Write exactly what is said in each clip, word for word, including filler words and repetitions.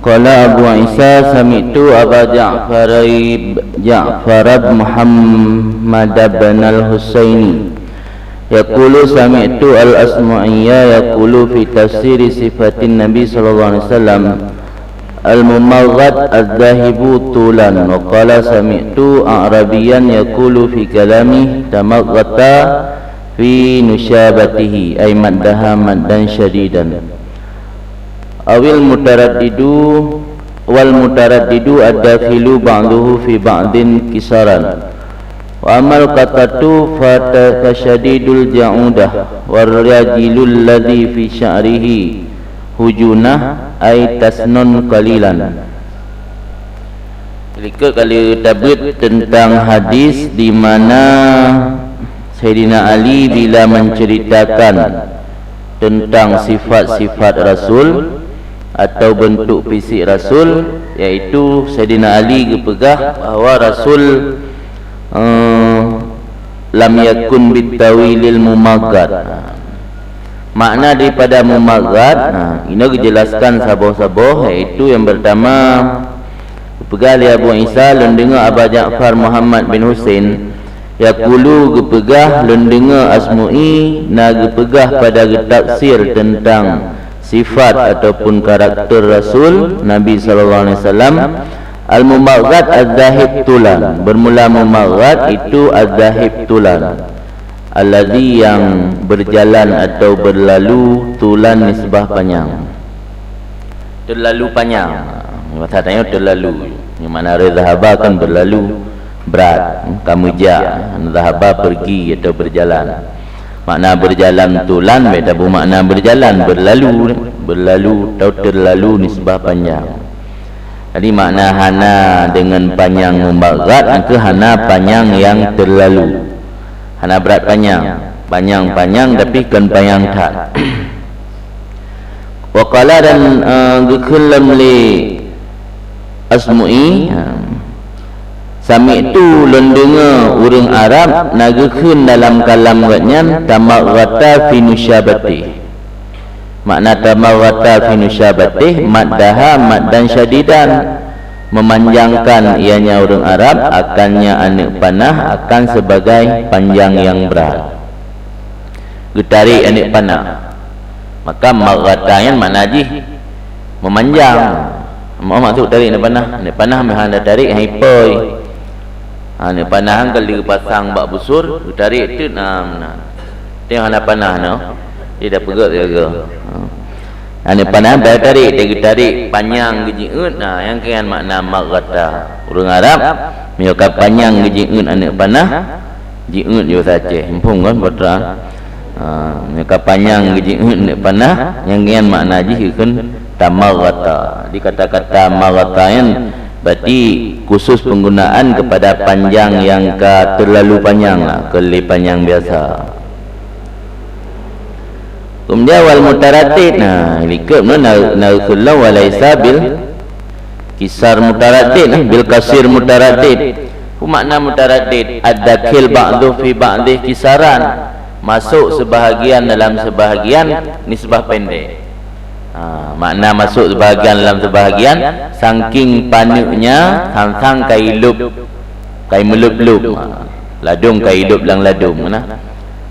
Qala Abu Isa, sami'tu Aba Ja'far, Ja'far Muhammad bin al-Husaini yaqulu, sami'tu al-Asma'iyya yaqulu fi tafsiri sifatin Nabi sallallahu alaihi wasallam, al-mumaghad adz-dzahibu tulan, wa qala sami'tu a'rabiyyan yaqulu fi kalamihi tamaghata fi nusyabatihi, ay maddaha maddan syadidan. Awil mutaraddidu, wal mutaraddidu ad-dakhilu ba'duhu fi ba'din kisaran. Wa amal qatatu fata-, fasyadidul ja'udah, war rajilul ladzi fi sya'rihi hujunah, ay tasnun qalilan. Likot kali tabeuet tentang hadis di mana Saidina Ali bila menceritakan tentang sifat-sifat Rasul atau bentuk fisik Rasul, yaitu Saidina Ali geupeugah bahwa Rasul, eh, lam yakun bitawilil mumaghad. Makna daripada mumaghad, nah, inoe geujelaskan saboh-saboh, yaitu yang pertama, geupeugah lé Abu Isa, lôn deungoe Aba Ja'far Muhammad bin Husain, yaqulu geupeugah, lôn deungoe Asmu'i na geupeugah pada geutafsir tentang sifat ataupun karakter Rasul Nabi sallallahu alaihi wasallam, al-mumaghad adz-dzahib tulan, bermula mumaghad itu adz-dzahib tulan, alladzi yang berjalan atau berlalu tulan nisbah panyang. Terlalu panyang. Bahasa tanyoe terlalu. Yang makna re zahaba kan berlalu berat, ka meujak. Zahaba pergi atau berjalan. Makna berjalan tulan, beda bu makna berjalan, berlalu, berlalu atau terlalu nisbah panjang. Jadi makna hana dengan panyang mumaghad, ke hana panyang yang terlalu. Hana berat panyang. Panyang-panyang tapi kon panyang that. Wa qala dan, eh, geukheun lom lé Asmu'i, ha. Sami'tu lôn deungoe ureuëng Arab na geukheun dalam kalam gobnyan tamaghata fi nusyabatih. Makna tamaghata fi nusyabatih, maddaha maddan syadidan, memanjangkan ianya ureuëng Arab akannya aneuëk panah akan sebagai panjang yang berat. Geutarék aneuëk panah. Maka maghata nyan makna jih memanjang. Mau maksud tarék aneuëk panah? Aneuëk panah meuhan tarék hai poi. Ha, aneuëk panah kan ka lheueh pasang bak busur, geutarék teuk na meunan. Teuh hana panah nyoe. Dia dah peugah jaga. Ha. Aneuëk panah dah tarék, dia geutarék panyang geujieuet, nah, nyang keuh nyan makna maghata. Ureuëng Arab, meunyoe ka panyang geujieuet aneuëk panah, jieuet yo sace. Muphom kan, putra? Ha, meunyoe ka panyang geujieuet aneuëk panah, nyang keuh nyan makna jih geukheun tamaghata. Di kata-kata maghata nyan berarti khusus penggunaan kepada panjang yang ka terlalu panjang lah, keu lé panyang biasa. Kemudian wal mutaraddid, nah, likot nyoe na, na geukheun lom walaisa bil kisar mutaraddid, nah, bil kasir mutaraddid. Apa makna mutaraddid? Ad-dakhil ba'du fi ba'dih kisaran. Masuk sebahagian dalam sebahagian nisbah pendek. Ha, makna masuk sebahagian dalam sebahagian, saking paneuknya, sang-sang ka ilop, ka imeulop-lop. Ha, ladom ka ilop lam ladom, nah.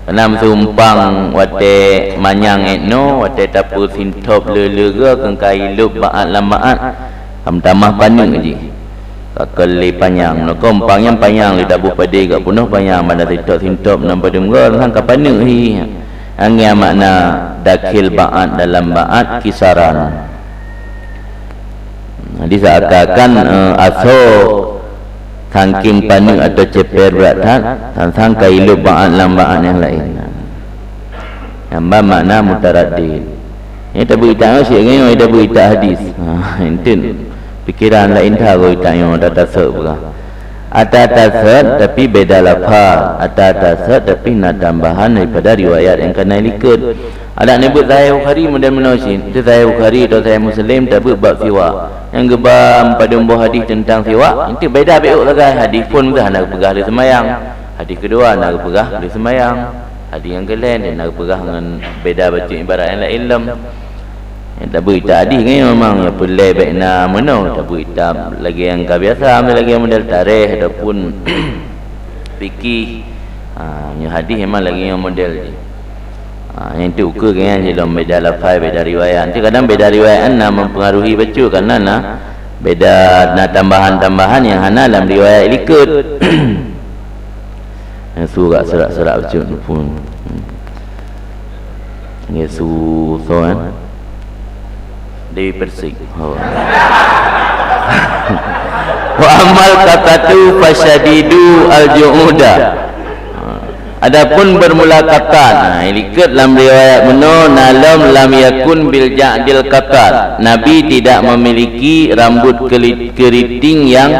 Karena meuseumpang watée manyang étno, watée tapeusintop le-le geu, keu ka ilop ba'at lam ba'at, ka meutamah paneuk jih. Ka keu lé panyang. Meunyoe umpang nyan panyang lé taboh padé gak peunoh panyang, banda sintop-sintop nan padum goe, sang ka paneuk hi. Angin makna dakhil ba'at dalam ba'at kisaran. Jadi seakan-akan, eh, asoe saking paneuk atau ceper brat that, sang-sang ka ilop ba'at lam ba'at nyang laén. Nyang ban makna mutaraddid. Nyoe tabeuet itak nyoe, siek nyoe tabeuet itak hadis. Ha, enteuk. Pikiran laén that goe itak nyoe, ata tasot peugah. Ata tasot tapi beda lafaz. Ata tasot tapi na tambahan daripada riwayat nyang ka na likot. Adak neubeuet Sahih Bukhari model meunoe cit. Teuh Sahih Bukhari atau Sahih Muslim tabeuet bab siwak. Nyang geuba padum boh hadis teuntang siwak, enteuk beda bacut sagai. Hadis phon teuh hana geupeugah lé seumayang. Hadis keudua na geupeugah lé seumayang. Hadis nyang keulhèe na geupeugah ngon beda bacut ibarat nyang laén lom. Nyang tabeuet kitab hadih nyan memang nyang peureulèe bèk na meunoe, tabeuet kitab lagèe nyang ka biasa, ambil lagèe model tarikh ataupun fikih. Ha, nyoe hadih memang lagèe nyoe model jih. Ha, nyang teuka keu nyan jih lom beda lafai, beda riwayat. Tapi kadang beda riwayat na mempengaruhi bacut, karena na beda, na tambahan-tambahan nyang hana lam riwayat likot. Nyang su rak serak-serak bacut pun. Nggih, su soe, eh? Dewi Persik. Oh. Wa ammal qatatu fasyadidu al-ju'uda. Adapun bermula qatat, nah, likot lam riwayat meunoe, na lom lam yakun bil ja'dil qatat. Nabi tidak memiliki rambut keli-, keriting yang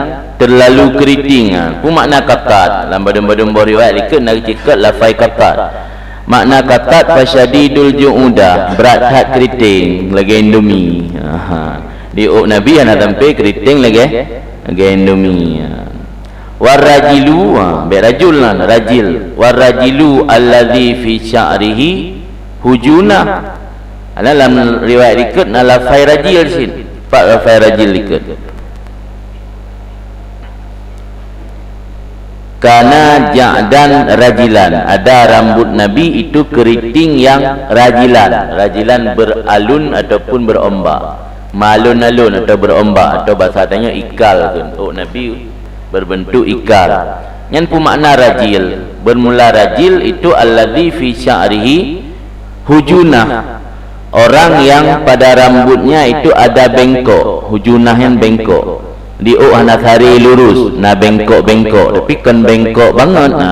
terlalu keriting. Ha, peue makna qatat? Lam badum-badum boh riwayat likot na geucok lafai qatat. Makna qatat fasyadidul ju'uda, brat that keriting, lagèe Indomie. Aha. Di ôk Nabi hana sampai keriting lagèe, lagèe Indomie. Warajilu, ha, bèk rajul lah, rajil. Warajilu alladzi fi sya'rihi hujunah. Ana lam riwayat likot na lafai rajil cit. Pat lafai rajil likot. Kana ja'dan rajilan, ada rambut Nabi itu keriting yang rajilan. Rajilan beralun ataupun berombak. Mealun-alun atau berombak, atau bahasa tanyoe ikal tu. Ôk Nabi berbentuk ikal. Nyan peue makna rajil? Bermula rajil itu alladzi fi sya'rihi hujunah. Orang yang pada rambutnya itu ada bengkok. Hujunah nyan bengkok. Di ôk hana saré lurus, na bengkok-bengkok, tapi kon bengkok banget. Ha.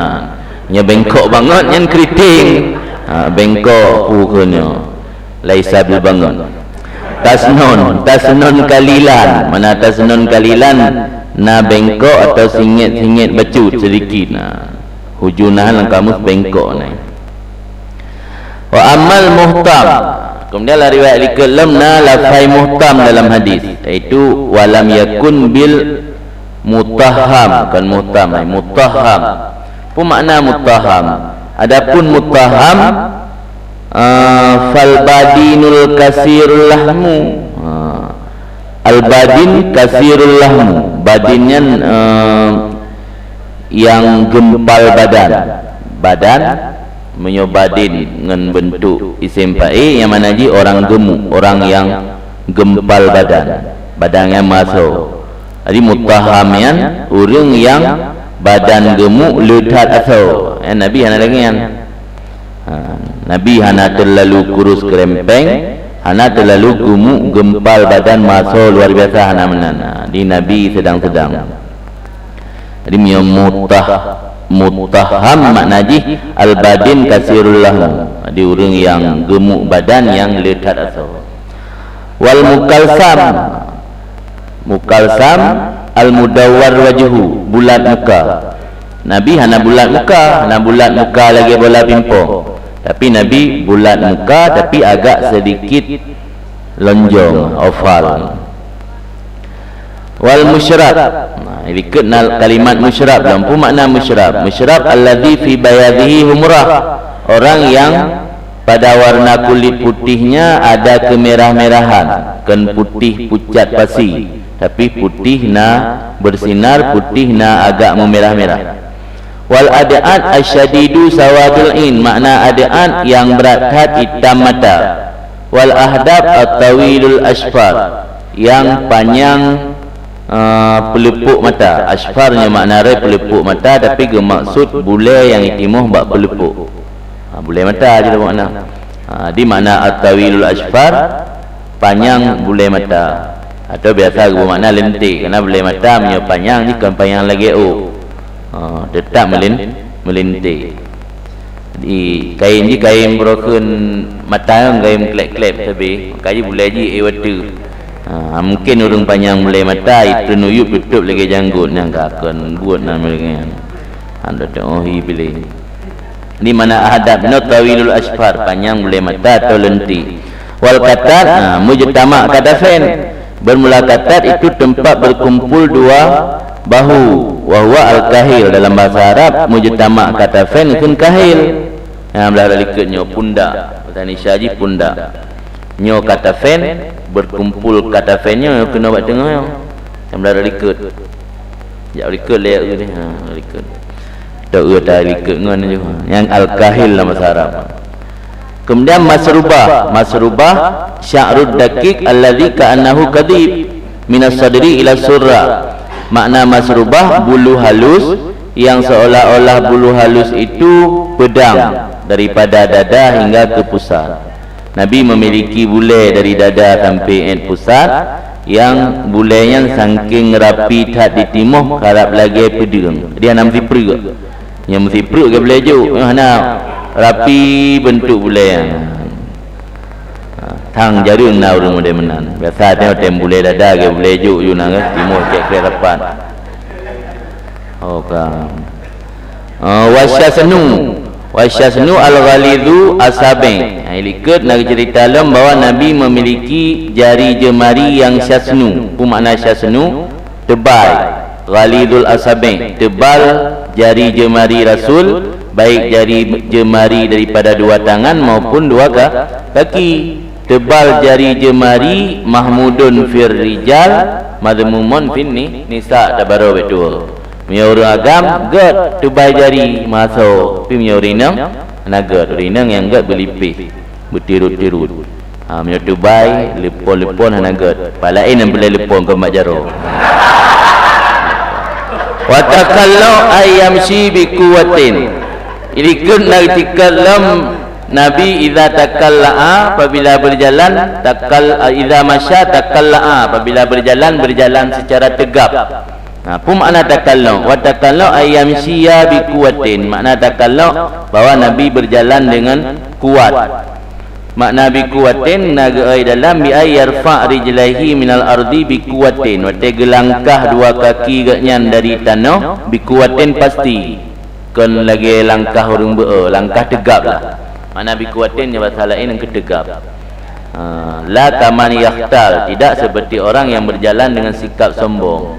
Nya bengkok banget nyan keriting. Ha, bengkok peue kheun nyoe? Laisa bil banget. Tasnun, tasnun kalilan. Mana tasnun kalilan? Na bengkok atau singit-singit bacut sedikit. Nah, hujunah lam kamus bengkok nyan. Wa ammal muhtam. Kemudian lam riwayat likot lom na lafai muhtam dalam hadis, yaitu walam yakun bil mutahham, bukan muhtam, ai mutahham. Apa makna mutahham? Adapun mutahham, ah, fal badinul kasirul lahmu. Ah, al badin kasirul lahmu. Badin nyan, ah, nyang geumpal badan. Badan, meunyoe badin ngon beuntuk isim fa'il, nyang makna jih orang gemuk, orang yang geumpal badan, badan nyang meuasoe. Jadi mutahham nyan ureuëng nyang badan gemuk le that asoe. Eh, Nabi hana lagée nyan. Ha, Nabi hana terlalu kurus kerempeng, hana terlalu gemuk geumpal badan meuasoe luar biasa, hana meunan. Ha, di Nabi sedang-sedang. Jadi meunyoe mutah-, mutahham makna jih al-badin kasirul lahmu. Jadi ureuëng nyang gemuk badan nyang le that asoe. Wal mukalsam. Mukalsam al-mudawwar wajhu, bulat muka. Nabi hana bulat muka, hana bulat muka lagée bola pimpong. Tapi Nabi bulat muka tapi agak sedikit lonjong, oval. Wal musyrab. Nah, dikeue na kalimat musyrab. Dan peue makna musyrab? Musyrab alladzi fi bayadhihi humrah. Orang yang pada warna kulit putihnya ada kemerah-merahan, kon putih pucat pasi, tapi putih na bersinar, putih na agak memerah-merah. Wal ad'ad asyadidu sawadul ain, makna ad'ad yang berat that hitam mata. Wal ahdab at-tawilul asfar, yang panjang, eh, peuleupok mata. Asfar nyoe makna rhoi peuleupok mata, tapi geumaksud bulée nyang jitimoh bak peuleupok. Ha, bulée mata jih makna. Ha, di makna at-tawilul asfar, panyang bulée mata. Atau biasa geumakna leunte, karena bulée mata meunyoe panyang jih kon panyang lagée ôk. Ha, teutap meulen-, meuleunte. Di kain jih kain broken mata, kain klep-klep sabe. Maka jih bulée jih éh watée. Ha, mungkin ureuëng panyang bulée mata, itreun uyueb tutôp lagée janggot nyang ka kon buet na meunyoe. Ha, dak teuohi bilé. Di mana ahdab nyoe tawilul asfar, panyang bulée mata atau leunte. Wal qatat, ha, mujtama' katafain. Bermula qatat itu tempat berkumpul dua bahu, wa huwa al-kahil. Dalam bahasa Arab, mujtama' katafain kheun kahil. Nyang blah likot nyoe pundak. Bahasa Indonesia jih pundak. Nyoe katafen, berkumpul katafen nyoe keunoe bak teungoh nyoe. Nyang beularot likot. Jak likot lé, ha, likot. Atau eu ta likot ngon nyoe. Nyang al-kahil lam bahasa Arab. Kemudian masrubah. Masrubah sya'rud daqiq alladzi ka'annahu kadhib minas sadri ila surra. Makna masrubah, bulu halus yang seolah-olah bulu halus itu pedang daripada dada hingga ke pusat. Nabi memiliki bulée dari dada sampai ét pusat, nyang bulée nyan saking rapi that ditimoh karab lagée peudeueng. Dia nam sipreuk. Nyang meusipreuk ke bulée jok, nyoe hana rapi bentuk bulée nyan. Ha, thang jareueng na ureuëng model meunan. Biasa teuh tem bulée dada ke bulée jok yue na ke, timoh cek krek rapat. Oh, ka. Ah, wasyasnu. Wasyasnu al-ghalidu asabi. Ha, likot na cerita lom bahwa Nabi memiliki jari jemari yang syasnu. Apa makna syasnu? Tebal. Ghalidul asabi, tebal jari jemari Rasul, baik jari jemari daripada dua tangan maupun dua ka-, kaki. Tebal jari jemari mahmudun fir rijal, madhmumun fin ni-, nisa, tabaroe beutôi. Meunyoe ureuëng agam, gét tebal jari maso, tapi meunyoe ureuëng inong, hana gét, ureuëng inong nyang gét beulipéh. Beutirot-tirot. Ha, meunyoe teubai, leupon-leupon hana gét. Pah laén nyang peureulée leupon keu mak jaroe. Wa takalla ay yamshi bi quwwatin. Likot na teuka lom Nabi idza takalla'a, apabila berjalan, takal-, idza masya takalla'a, apabila berjalan, berjalan secara tegap. Nah, apa makna takalla? Wa takalla ay yamshiya bi quwwatin. Makna takalla bahwa Nabi berjalan dengan kuat. Makna bi quwwatin na geuai dalam bi ay yarfa rijlaihi minal ardi bi quwwatin. Watée geulangkah dua kaki geuhnyan dari tanoh, bi quwwatin pasti. Kon lagée langkah ureuëng beu, langkah tegap lah. Makna bi quwwatin nyoe basa laén nyang keu tegap. Ha, la kaman yakhtal, tidak seperti orang yang berjalan dengan sikap sombong.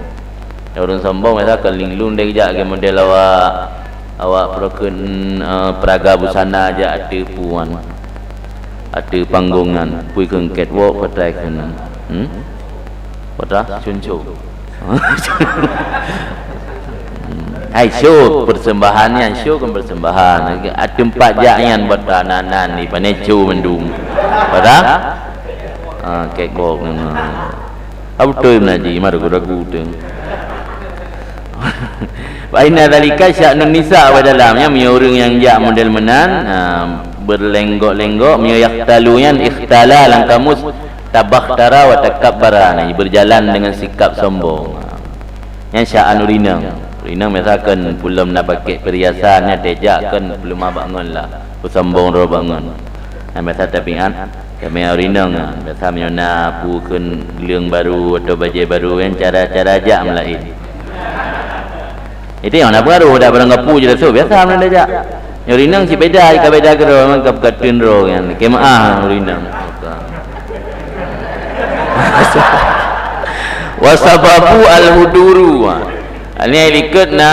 Ureuëng sombong biasa kon linglung deh jak lagée model awak, awak peureukeun, eh, peuraga busana jak ateueh puan, ateueh panggongnan, pui keu catwalk patai keunan. Hmm? Patai cuncu. Hai, show persembahan nyan, show kon persembahan. A teumpat jak nyan buat anak-anak ni, pane show mandum. Pada? Ah, catwalk nyan. Abu toi menaji, mari ragu-ragu tu. Fa inna dzalika sya'nun nisa wa dalam, ya, meunyoe ureuëng nyang jak model meunan, ah, berlenggok-lenggok, meunyoe yakhtalu nyan ikhtala lam kamus tabakhtara wa takabbara, nah, berjalan dengan sikap sombong. Nyan sya'an ureuëng inong. Ureuëng inong misalkan peulom na pakai perhiasan, nyan teujakkan peulom bak ngon lah. Peusombong droe bak ngon. Nah, biasa tabiat, kami ureuëng inong, nah, biasa meunyoe na peue kheun leueng baru atau bajée baru, nyan cara-cara jak meulaén. Jadi, nyang na pengaruh dak barang gapu je dah so, biasa meulaén jak. Nyoe ureuëng inong cit beda, ka beda keudroe, memang ka buka treun droe nyan. Keumaah ureuëng inong. Wa sababu al-huduru. Ini likot na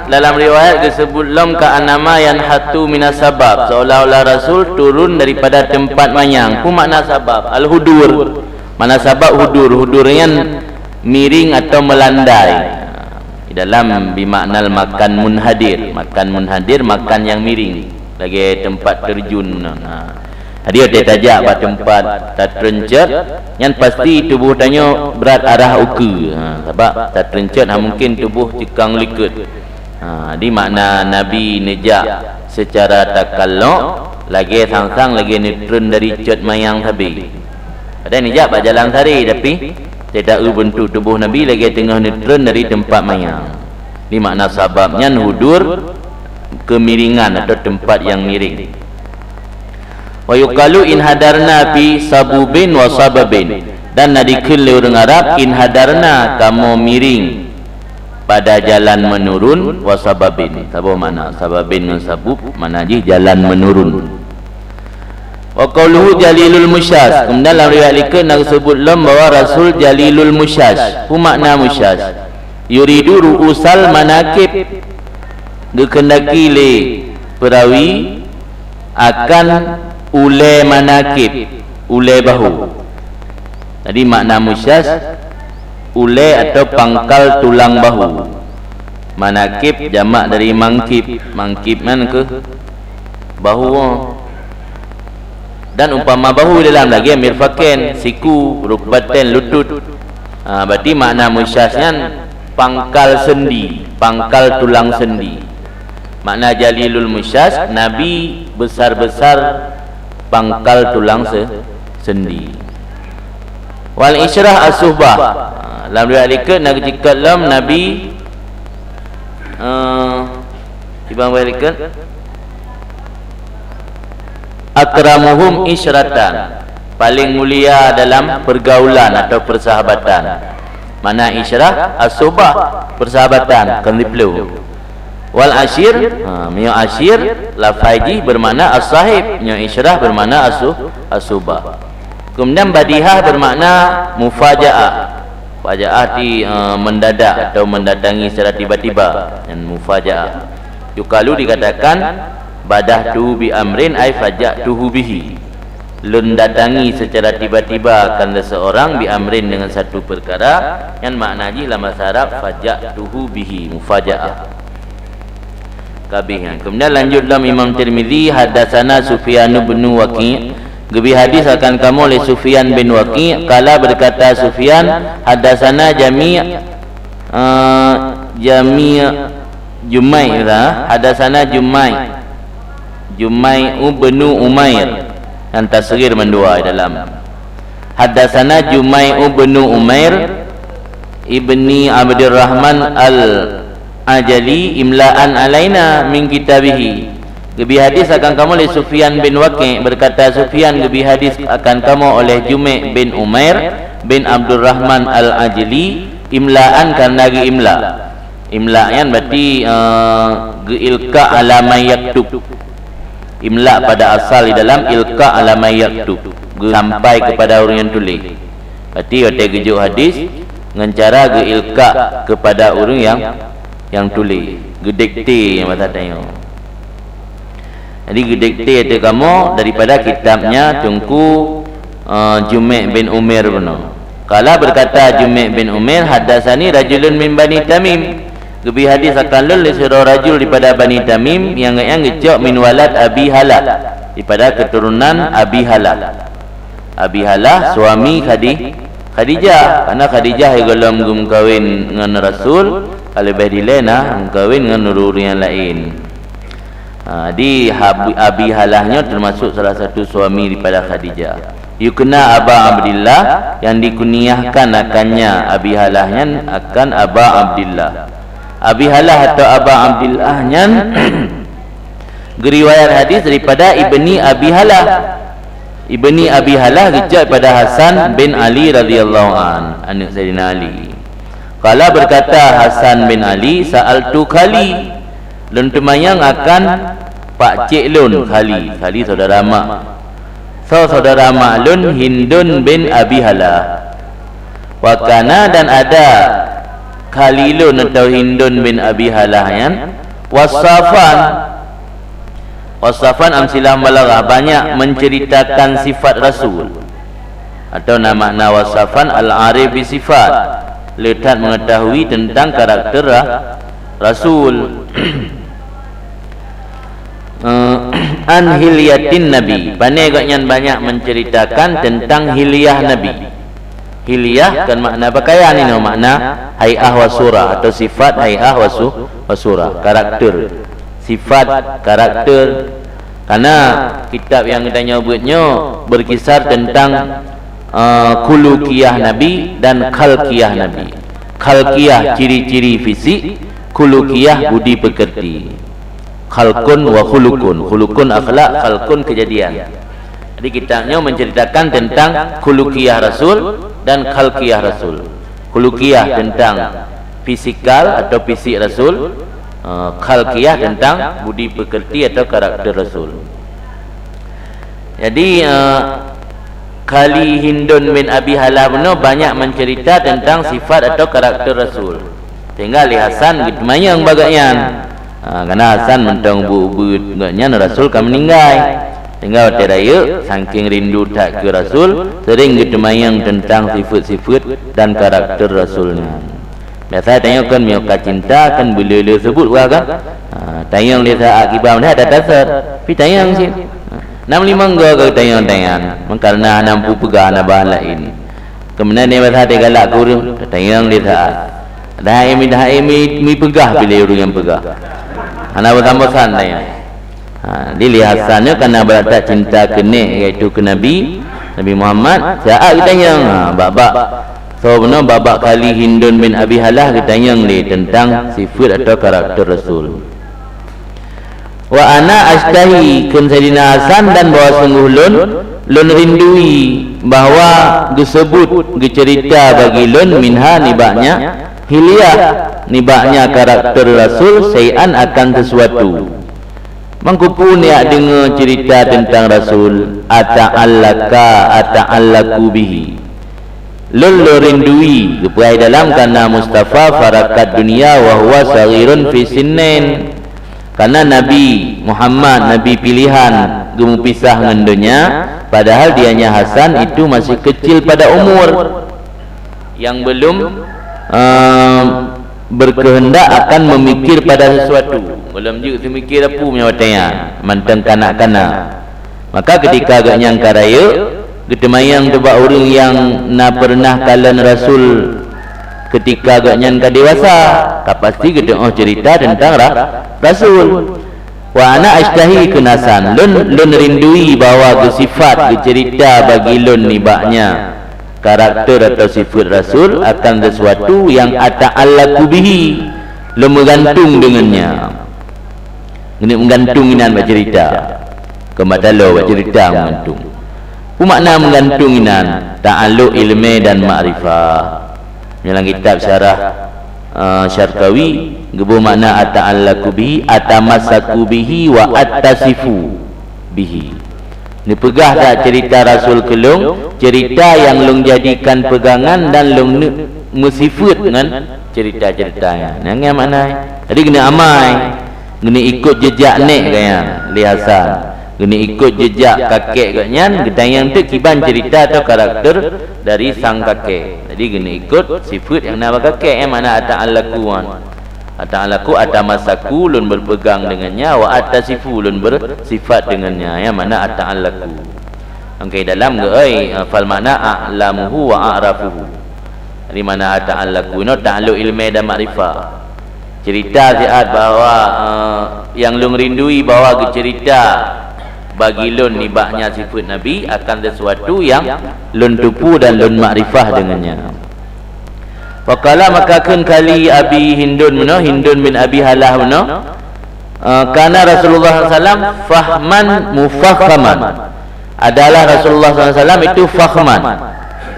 dalam riwayat disebut lom ka anama yanhatu minas sabab, seolah-olah Rasul turun daripada tempat manyang. Apa makna sabab? Al-hudur. Makna sabab hudur. Hudur nyan miring atau melandai. Di dalam bimaknal makan munhadir. Makan munhadir, makan yang miring. Lagée tempat terjun. Nah. Jadi, watée tajak bak teumpat tatreun cot, nyan pasti tuboh tanyoe brat arah ukeue. Ha, sabab tatreun cot hana mungken tuboh cukang likot. Ha, jadi makna Nabi neujak seucara takallok, lagée sang-sang lagée neutreun dari cot manyang sabe. Padahai neujak bak jalan saré, tapi teuta eu beuntuk tuboh Nabi lagée teungoh neutreun dari teumpat manyang. Jadi makna sabab nyan hudur, keumiringan atau teumpat nyang miring. Wa yuqalu inhadarna fi sabubin wa sababin. Dan na dikheun lé ureuëng Arab, inhadarna, kamoe miring pada jalan menurun, wa sababin. Saboh makna, sababin ngon sabub, makna jih jalan menurun. Wa qauluhu jalilul musyas. Kemudian dalam riwayat likot na geuseubut lom bahwa Rasul jalilul musyas. Apa makna musyas? Yuridu ru'usal manakib. Geukheundaki lé peurawi akan ulée manakib. ulée bahu. Jadi makna musyas, ulée atau pangkal tulang bahu. Manakib jamak dari mangkib. Mangkib nyan keuh bahu. Dan umpama bahu dalam lagée mirfaqain, siku, rukbataini, lutut. Ha, berarti makna musyas nyan pangkal sendi, pangkal tulang sendi. Makna jalilul musyas, Nabi besar-besar pangkal tulang se-, sendi. Wal isyrah as-suhbah. Ha, lam riwayat likot na geuceukeut lom Nabi, eh, ibang riwayat likot, akramuhum isyratan, paling mulia dalam pergaulan atau persahabatan. Makna isyrah as-suhbah, persahabatan, kon diplu. Wal asyir, ha, meunyoe asyir, lafai jih bermakna as-sahib, nyoe isyrah bermakna as-su-, as-suhbah. Kemudian badihah bermakna mufajaah. Mufajaah di, eh, mendadak atau mendatangi secara tiba-tiba. Dan mufajaah. Yukalu dikatakan, badahtu bi amrin ay faja'tuhu bihi. Lôn datangi secara tiba-tiba akan seseorang bi amrin dengan satu perkara, nyan makna jih lam bahasa Arab faja'tuhu bihi, mufajaah. Kabeh nyan. Kemudian lanjut lom Imam Tirmizi, haddatsana Sufyan bin Waqi', geubi hadis akan kamoe oleh Sufyan bin Waqi', qala berkata Sufyan, haddatsana Jami', eh, Jami' Jumai' lah, haddatsana Jumai', Jumai' bin Umair, dan tasghir mandua dalam. Haddatsana Jumai' bin Umair ibni Abdurrahman al-Ajali imla'an alaina min kitabihi. Geubi hadis akan kamoe oleh Sufyan bin Waqi', berkata Sufyan geubi hadis akan kamoe oleh Jumai' bin Umair bin Abdurrahman al-Ajali imla'an karena geuimla. Imla nyan berarti, eh, geuilka ala man yaktub. Imla pada asal di dalam ilka ala man yaktub, geusampai kepada ureuëng nyang tuléh. Berarti watée geujok hadis ngon cara geuilka kepada ureuëng nyang, nyang tuléh, geudikte nyang bahasa tanyoe. Jadi geudikte ateueh kamoe daripada kitabnya Teungku, eh, Jumai' bin Umair bunoe. Qala berkata Jumai' bin Umair, haddatsani rajulun min Bani Tamim. Geubi hadis akan lôn lé sidroe rajul daripada Bani Tamim nyang, nyang geucok min walad Abi Halah, daripada keturunan Abi Halah. Abi Halah suami Khadi-, Khadijah, karena Khadijah gohlom geumeukawen ngon Rasul, ka leubeh dilée na meukawen ngon ureuëng nyang laén. Ha, di Hab-, Abi Halah nyoe termasuk salah satu suami daripada Khadijah. Yukna Aba Abdillah, yang dikuniahkan akannya Abi Halah nyan akan Aba Abdillah. Abi Halah atau Aba Abdillah nyan geuriwayat hadis daripada Ibni Abi Halah. Ibni Abi Halah geucok daripada Hasan bin Ali radhiyallahu an, aneuk Saidina Ali. Qala berkata Hasan bin Ali, sa'altu khali, lôn teumanyong akan pakcik lôn, khali, khali saudara mak. Soe saudara mak lôn Hindun bin Abi Halah. Wa kana dan ada khali lôn atau Hindun bin Abi Halah nyan, wassafan. Wassafan amsilah balaghah, banyak menceritakan sifat Rasul. Atau na makna wassafan al-arif bi sifat, le that mengetahui tentang karakter ra-, Rasul. Eh, an hilyatin Nabi. Pane gobnyan banyak menceritakan tentang hilyah Nabi. Hilyah kan makna pakaian, ini makna hai'ah wa surah atau sifat hai'ah wa su-, wa surah, karakter. Sifat, karakter. Karena kitab yang kita nyebut nyoe berkisar tentang, eh, khuluqiyah Nabi dan khalqiyah Nabi. Khalqiyah ciri-ciri fisik, khuluqiyah budi pekerti. Khalqun wa khuluqun. Khuluqun akhlak, khalqun kejadian. Jadi kitab nyoe menceritakan tentang khuluqiyah Rasul dan khalqiyah Rasul. Khuluqiyah tentang fisikal atau fisik Rasul, eh, khalqiyah tentang budi pekerti atau karakter Rasul. Jadi, eh, Khali Hindun bin Abi Halah bunoe banyak mencerita tentang sifat atau karakter Rasul. Sehingga lé Hasan geuteumanyong bak gobnyan. Ha, karena Hasan mantong ubit-ubit gobnyan Rasul ka meuninggai. Sehingga watée rayeuk, saking rindu that keu Rasul, sering geuteumayang teuntang sifeuet-sifeuet dan karakter Rasul nyan. Biasa tanyoe kan meunyoe ka cinta kan beuleu-leu seubut wah kan. Ha, tanyong lé saát kiban meunan ada dasar. Pi tanyong cit. Ha, nam limong go ka tanyong-tanyong. Meukarna hana mampu peugah hana bahan laén. Keumeunang ni biasa teugalak keu ureuëng, tanyong lé saát. Dah mi dah mi mi peugah bila ureuëng nyang peugah. Hana bosan-bosan tanyong. Ha, jadi lé Hasan nyoe kana beulat that cinta keu nek, yaitu keu Nabi, Nabi Muhammad, saát geutanyong, ha, bak-bak. Soe bunoe bak-bak kali Hindun bin Abi Halah geutanyong lé teuntang sifeuet atau karakter Rasul. Wa ana astahi, kheun Saidina Hasan, dan bahwa sungguh lôn, lôn rindui bahwa geuseubut, geuceurita bagi lôn minha nibaknya hilyah, nibaknya karakter Rasul, syai'an akan sesuatu. Mangkupun yak deungoe ceurita teuntang Rasul, ata'allaka, ata'allaku bihi. Lôn lôn rindui, geupeuhai dalam kana Mustafa farakat dunia wa huwa saghirun fi sinnin. Kana Nabi Muhammad, Nabi pilihan, geumupisah ngon donya, padahal dianya Hasan itu masih kecil pada umur. Yang belum, eh, berkehendak akan memikir pada sesuatu. Belum jeuet seumikir apu meunyoe watée nyan, mantong kanak-kanak. Maka ketika gobnyan ka rayeuk, geuteumayang teuh bak ureuëng nyang na peureunah kalon Rasul ketika gobnyan ka dewasa, ka pasti geuteuoh ceurita teuntang ra-, Rasul. Wa ana astahi, kheun Hasan, lôn, lôn rindui bahwa geusifat, geuceurita bagi lôn nibaknya karakter atau sifeuet Rasul akan sesuatu yang ata'allaku bihi, lôn meugantung deungon nyan. Geuneuk meugantung inan bak ceurita. Keu mata lo bak ceurita meugantung. Peue makna meugantung inan? Ta'alluq ilmé dan makrifah. Dalam kitab syarah, eh, Syarqawi, geuboh makna ata'allaku bihi, atamassaku bihi wa attasifu bihi. Neupeugah that ceurita Rasul keu lôn, ceurita nyang lôn jadikan peugangan dan lôn neuk meusifeuet ngon ceurita-ceurita nyan. Nyan, nyan makna. Jadi, geuneuk amai, geuneuk ikot jeujak nek gobnyan, lé Hasan. Geuneuk ikot jeujak kakek gobnyan, geutanyong teuk kiban ceurita atau karakter dari sang kakek. Jadi, geuneuk ikot sifeuet nyang na bak kakek, nyan makna ata'allaku nyan. Ata'allaku, atamassaku, lôn berpegang dengannya, wa attasifu, lôn bersifat dengannya. Nyan makna ata'allaku. Oke, dalam geuai, eh, fal makna a'lamuhu wa a'rafuhu. Jadi, makna ata'allaku inoe ta'alluq ilmé dan makrifah. Ceurita siat bahwa, eh, nyang lôn rindui bahwa geuceurita bagi lôn nibaknya sifeuet Nabi akan sesuatu nyang lôn tupu dan lôn makrifah dengannya. Faqala, maka kheun kali Abi Hindun meunoe, Hindun bin Abi Halah meunoe, eh, kana Rasulullah sallallahu alaihi wasallam fahman mufakhaman. Adalah Rasulullah sallallahu alaihi wasallam itu fakhman.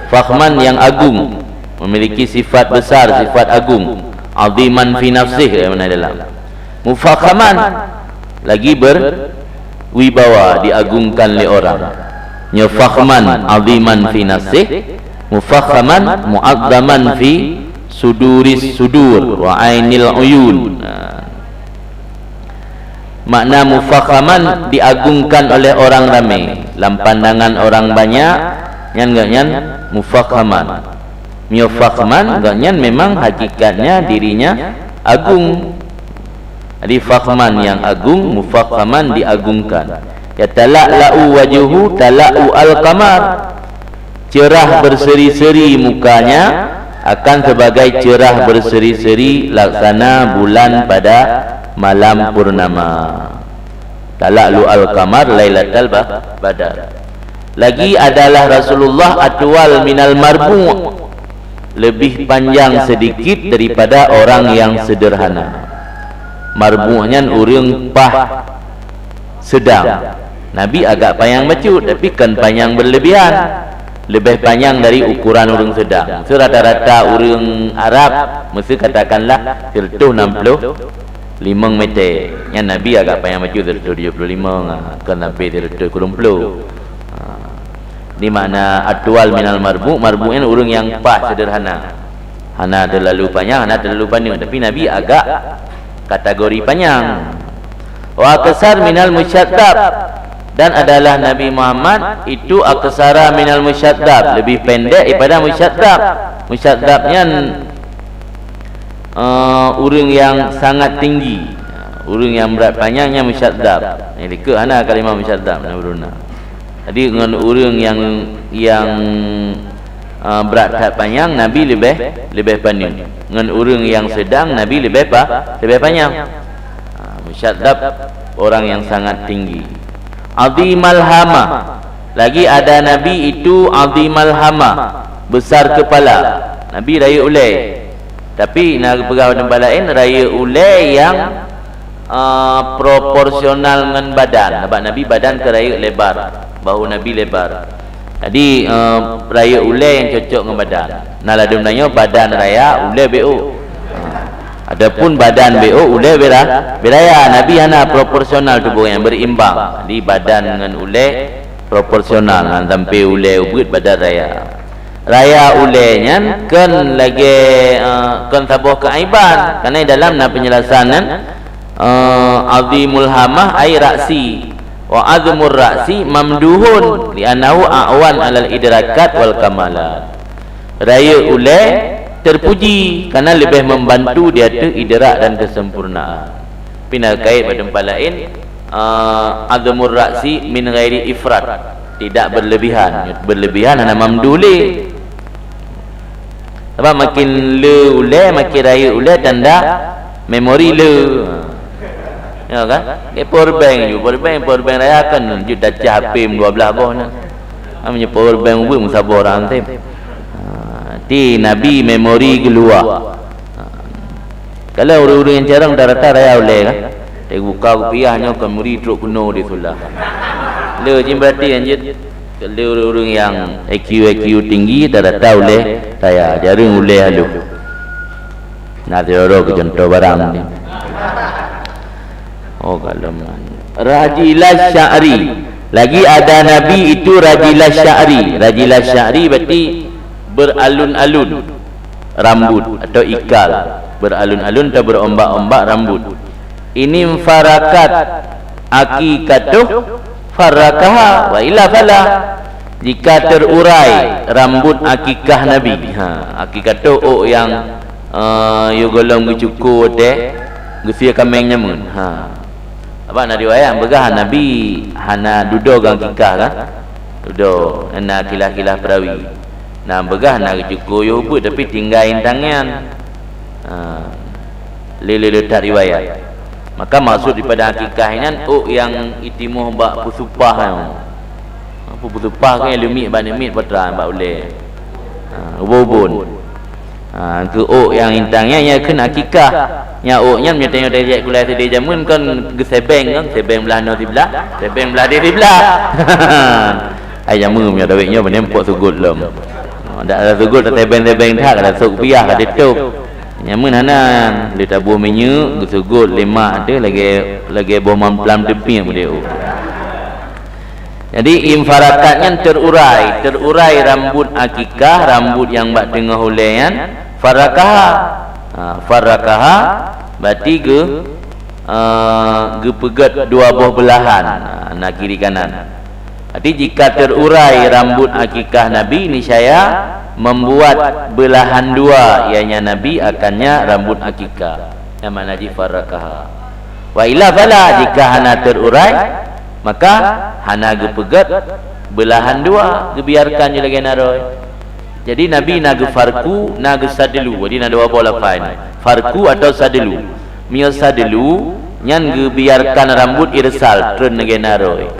Fakhman yang agung, memiliki sifat besar, sifat agung. Aziman fi nafsih, eh, mana dalam. Mufakhaman, lagi berwibawa, diagungkan lé orang. Nyoe fakhman aziman fi nafsih, mufakhaman mu'azzaman fi suduris sudur wa ainil uyun. Nah. Makna mufakhaman diagungkan oleh orang ramé, lam pandangan orang banyak, nyan gobnyan mufakhaman. Meunyoe fakhman, gobnyan memang hakikatnya dirinya agung. Jadi, fakhman yang agung, mufakhaman diagungkan. Yatala'la'u wajhu tala'u al-qamar. Cerah berseri-seri mukanya akan sebagai cerah berseri-seri laksana bulan pada malam purnama. Tala'lu al-qamar lailatal ba-, badar. Lagi adalah Rasulullah atwal minal marbu', lebih panjang sedikit daripada orang yang sederhana. Marbu' nyan ureuëng paih sedang. Nabi agak panyang bacut, tapi kon panyang berlebihan. Lebih panyang dari ukuran ureuëng sedang. Meuseu rata-rata ureuëng Arab, meuseu katakanlah seratus enam puluh limong meter. Nyan Nabi agak panyang bacut seratus tujuh puluh lima, ha, kon sampai seratus kurang puluh. Ha. Di makna atwal minal marbu', marbu' nyan ureuëng nyang paih sederhana. Hana terlalu panyang, hana terlalu paneuk, tapi Nabi agak kategori panyang. Wa aqsar minal musyaddab, Dan adalah Nabi Muhammad itu aqsara minal musyaddab, lebih pendek daripada musyaddab. Musyaddab nyan, eh, ureuëng yang sangat tinggi. Ureuëng yang berat panyang nyan musyaddab. Nyang dikeue hana kalimah musyaddab na bruna. Jadi ngon ureuëng yang, yang, eh, berat that panyang, Nabi leubeh, leubeh paneuk. Ngon ureuëng yang sedang, Nabi leubeh pa, leubeh panyang. Ha, musyaddab, orang yang sangat tinggi. Azimal hamah. Lagi ada nabi itu azimal hamah, besar kepala. Nabi rayeuk ulée. Tapi na geupeugah lam laén, rayeuk ulée nyang, eh, proporsional ngon badan. Sabab Nabi badan keu rayeuk lebar, bahu Nabi lebar. Jadi, eh, rayeuk ulée nyang cocok ngon badan. Na ladôm tanyoe badan raya, ulée beu. Adapun badan beu, ulée beu ra-, beu raya. Nabi hana, proporsional tuboh nyang berimbang. Jadi badan ngon ulée proporsional, hana sampai ulée ubit badan raya. Raya ulée nyan kon lagée, eh, kon saboh keuaiban. Karena dalam na penjelasan nyan, eh, azimul hamah ai ra'si, wa azmur ra'si mamduhun li'annahu a'wan alal idrakat wal kamalat. Rayeuk ulée terpuji karena leubeh membantu di ateueh idrak dan kesempurnaan. Pina kait bak teumpat laén, eh, azmur ra'si min ghairi ifrat, tidak berlebihan. Berlebihan hana mamduh lé. Sabab makin le ulée, makin rayeuk ulée, tanda memori le. Ya kan? Dia power bank ju, power bank, power bank raya kan ju dacah H P dua belas boh na. Ha, meunyoe power bank ubit meusaboh orang tem. Ha, ti Nabi memori geuluwa. Ha. Kalau ureuëng-ureuëng nyang carông rata-rata raya ulée kan. Dia buka kupiah nyoe kon muri trok keunoe di sulah. Le jih berarti anjeuet. Keu ureuëng-ureuëng nyang I Q, I Q tinggi, rata-rata ulée raya, jareueng ulée halôh. Na sidroe keu contoh barang ni. Oh, kalau man. Rajilas sya'ri. Lagi ada nabi itu rajilas sya'ri. Rajilas sya'ri berarti beralun-alun rambut atau ikal. Beralun-alun atau berombak-ombak rambut. Ini farakat akikatuh farakaha wa illa fala. Jika terurai rambut akikah Nabi. Ha, akikatuh ôk yang, eh, yue gohlom geucukur teh geusie kaméng nyameun. Ha. Sabab na riwayat peugah Nabi hana dudoe geuakikah kan? Dudoe, na kilah-kilah peurawi. Na peugah na geucukur yue ubeut tapi tinggai intangian. Ha. Lé-lé le that riwayat. Maka maksud daripada akikah nyan ôk nyang itimoh bak peusupah nyan. Apa peusupah kan leumiek bak neumit patra bak ulée. Ha, ubon-ubon. Ha, keu ôk nyang intang nyan, nyan kheun akikah. Nyan ôk nyan meunyoe tanyoe tajak kulai sideh jameun kon geusebeng kan, sebeng blah noe siblah, sebeng blah deh siblah. Ai jameun meunyoe dawet nyoe beuneuh pok sugot lom. Ha, dak ada sugot tasebeng-sebeng that, kada sok piah, kada teup. Nyameun hana, lé taboh minyeuk, geusugot lé mak teuh lagée, lagée boh mamplam teupiek meudeh ôk. Jadi, infarakat nyan terurai, terurai rambut akikah, rambut nyang bak teungoh ulée nyan, farakaha. Ha, farakaha, berarti geu-, eh, geupeugét dua boh beulahan, ha, na kiri kanan. Berarti jika terurai rambut akikah Nabi, niscaya membuat belahan dua, ianya Nabi akannya rambut akikah. Yang makna jih farakaha. Wa illa fala, jika hana terurai, maka hana geupeugét beulahan dua, geubiarkan je lagée naroi. Jadi Nabi na geufarku, na geusadelu. Jadi na dua boh lafai ni. Farku atau sadelu. Meunyoe sadelu, nyan geubiarkan rambut irsal, treun lagée naroi.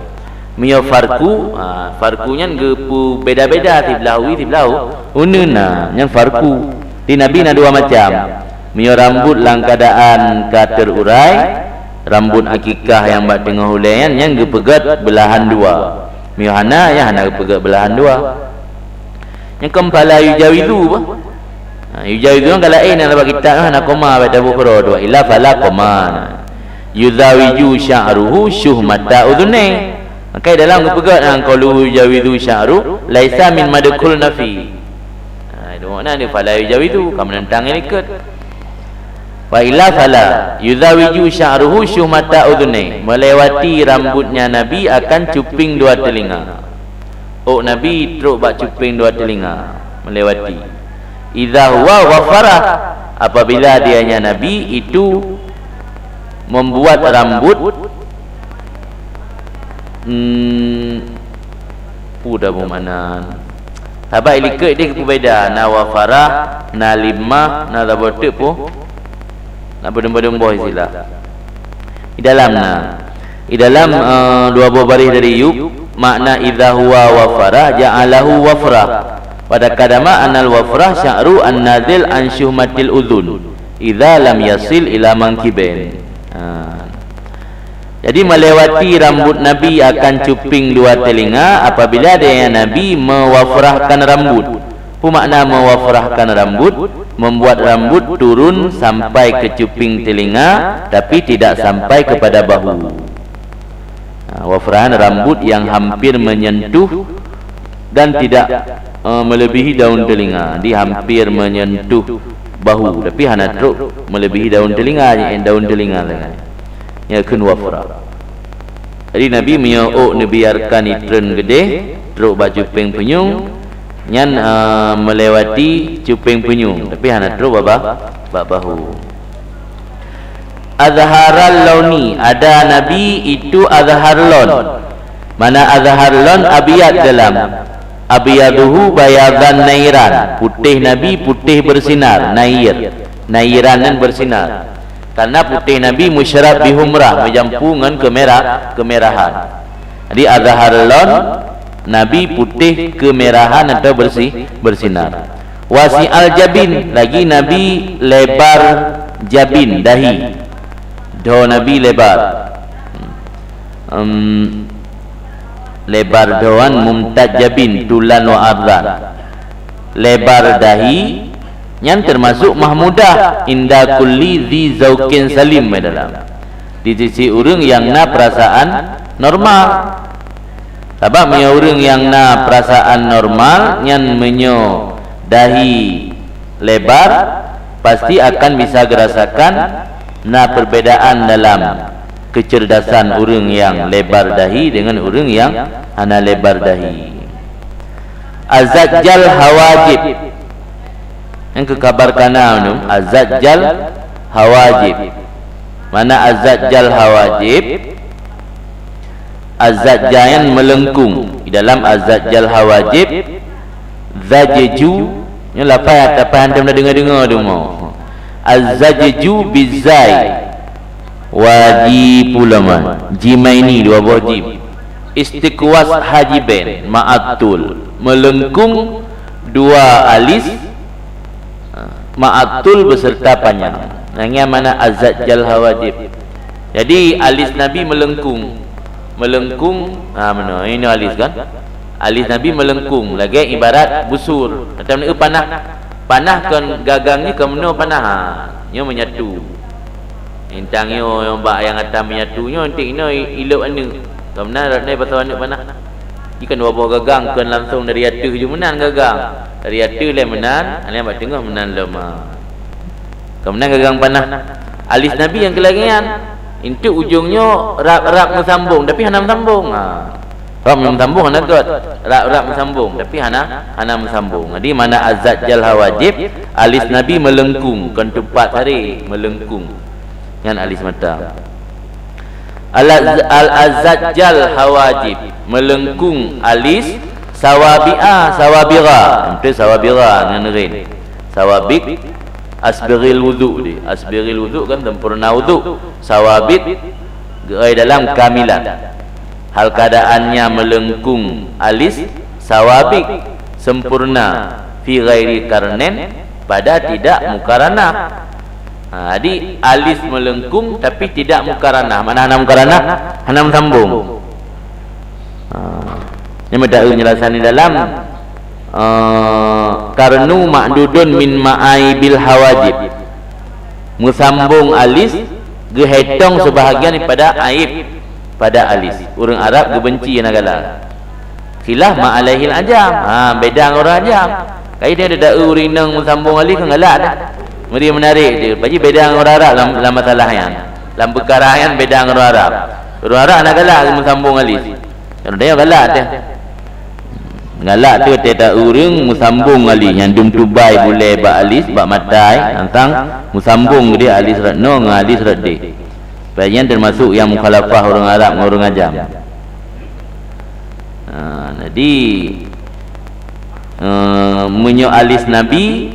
Meunyoe farku, ha, farku nyan geupeubeda-beda siblah wie, siblah uneuen na, nyan farku. Di Nabi na dua macam. Meunyoe rambut lam keuadaan ka terurai, rambut akikah nyang bak teungoh ulée nyan, nyan geupeugét beulahan dua. Meunyoe hana, nyan hana geupeugét beulahan dua. Nyang keumpat la yujawizu bah. Ha, yujawizu nyan ka laén, nyang bak kitab nyan hana koma, bak tabu keudroe dua. Illa fala koma. Yuzawiju sya'ruhu syuhmata udhunai. Maka dalam geupeugét nyan qalu yujawizu sya'ru laisa min madkhul nafi. Ha, itu makna ni fala yujawizu, ka meunentang nyang likot. Wa illa fala yuzawiju sya'ruhu syuhmata udhunai, melewati rambutnya Nabi akan cuping dua telinga. Ôk Nabi trok bak cuping dua telinga, melewati. Idza huwa wafara, apabila dianya Nabi itu membuat rambut, hmm, peue dah beumakna. Saban ilikot deh peubeda, na wafara, na limah, na saboh teuk pun. Na beudeueng-beudeueng boh istilah. Di dalam na. Di dalam, eh, dua boh baréh dari yub, makna idza huwa wafara ja'alahu wafra. Wa taqaddama anal wafra sya'ru an-nazil an syuhmatil udhun idza lam yasil ila mankibain. Ha. Jadi, melewati rambut Nabi akan cuping dua telinga apabila dia Nabi mewafrahkan rambut. Peue makna mewafrahkan rambut? Membuat rambut turun sampai ke cuping telinga, tapi tidak sampai kepada bahu. Ha, wafrahan rambut yang hampir menyentuh dan tidak, eh, melebihi daun telinga. Di hampir menyentuh bahu, tapi hana trok melebihi daun telinga, daun telinga sagai. Nyan kheun wafra. Jadi Nabi meunyoe ôk neubiarkan itreun keudeh, trok bak cupeng punyueng, nyan, eh, melewati cupeng punyueng, tapi hana trok bak, bak bahu. Azharal launi, ada Nabi itu azhar lon. Mana azhar lon? Abyad dalam. Abyaduhu bayadan nairan. Putih Nabi putih bersinar, nair. Nairan nyan bersinar. Karena putih Nabi musyarab bihumrah, meujampu ngon kemerah-, kemerahan. Jadi azhar lon Nabi putih kemerahan atau bersi-, bersinar. Wasi'al jabin, lagi Nabi lebar jabin, dahi. Dho Nabi lebar. Em, lebar dhoan mumtad jabin tulan wa ardan. Lebar dahi nyan termasuk mahmudah inda kulli dzi zauqin salim, dalam di sisi ureuëng yang na perasaan normal. Sabab meunyoe ureuëng nyang na perasaan normal nyan meunyoe dahi lebar, pasti akan bisa geurasakan na perbedaan dalam kecerdasan ureuëng nyang lebar dahi dengan ureuëng nyang hana lebar dahi. Azajjal hawajib. Nyang keu kabar kana nyoe, azajjal hawajib. Mana azajjal hawajib? Azajja nyan meulengkung. Di dalam azajjal hawajib, zajju, nyoe lafai, lafai hantom na deungoe-deungoe deungoe. Azajju bizai. Wajibu laman. Jimaini, dua boh jim. Istiqwas hajiben, ma'atul. Meulengkung dua alis, ma'atul beserta panyang. Nah, nyan mana azajjal hawajib. Jadi, alis Nabi meulengkung. Meulengkung, ha, meunoe, ini alis kan? Alis Nabi meulengkung, lagée ibarat busur. Atau panah. Panah kon gagang ni kon meunoe panah. Ha, nyoe menyatu. Intang nyoe, nyoe bak nyang ata menyatu nyoe, entik inoe i-, ilop aneuk. Kon meunan rot nyoe pasoe aneuk panah. Jih kan dua boh gagang, kon langsong dari ateueh ju meunan gagang. Dari ateueh lé meunan, nyang bak teungoh meunan lom, ha. Kon meunan gagang panah. Alis Nabi nyang keu lagée nyan. Entuk ujong nyoe rab-rab meusambong, tapi hana meusambong. Ha. Rab meusambong hana göt. Rab-rab meusambong, tapi hana, hana meusambong. Jadi, mana azajjal hawajib, alis Nabi meulengkung, kon teupat saréh, meulengkung. Nyan alis mata. Al-, al-azajjal hawajib, meulengkung alis, sawabi'a, sawabigha. Itu sawabigha ngon ghin. Sawabik, asbiril wudu deh. Asbiril wudu kan sempurna wudu. Sawabik, geuai dalam kamilat. Hal keadaannya meulengkung alis, sawabik, sempurna, fi ghairi qarnin, pada tidak mukaranah. Ha, jadi alis meulengkung tapi tidak mukaranah. Mana hana mukaranah? Hana meusambong. Ha, ini meudaeu penjelasan di dalam, eh, qarnu ma'dudun min ma'aibil hawajib. Meusambong alis geuhitong sebahagian daripada aib pada alis. Ureuëng Arab geubenci hana galak. Khilaf ma alaihil ajam. Ha, beda ngon ureuëng ajam. Kai dia daeu ureuëng inong meusambong alis kan galak dah. Meuri meunarek teuh, paji beda ngon ureueng Arab lam, lam masalah nyan. Lam peukara nyan beda ngon ureueng Arab. Ureueng Arab hana galak meusambong alis. Ureueng Arab galak teuh. Galak teuh teuh ureueng meusambong alis nyang dum tubai bulèe bak alis, bak mata, teuntang meusambong deh alis rot noe ngon alis rot deh. Paji nyan teumasok nyang mukhalafah ureueng Arab ngon ureueng ajam. Ha, jadi, eh, meunyoe alis Nabi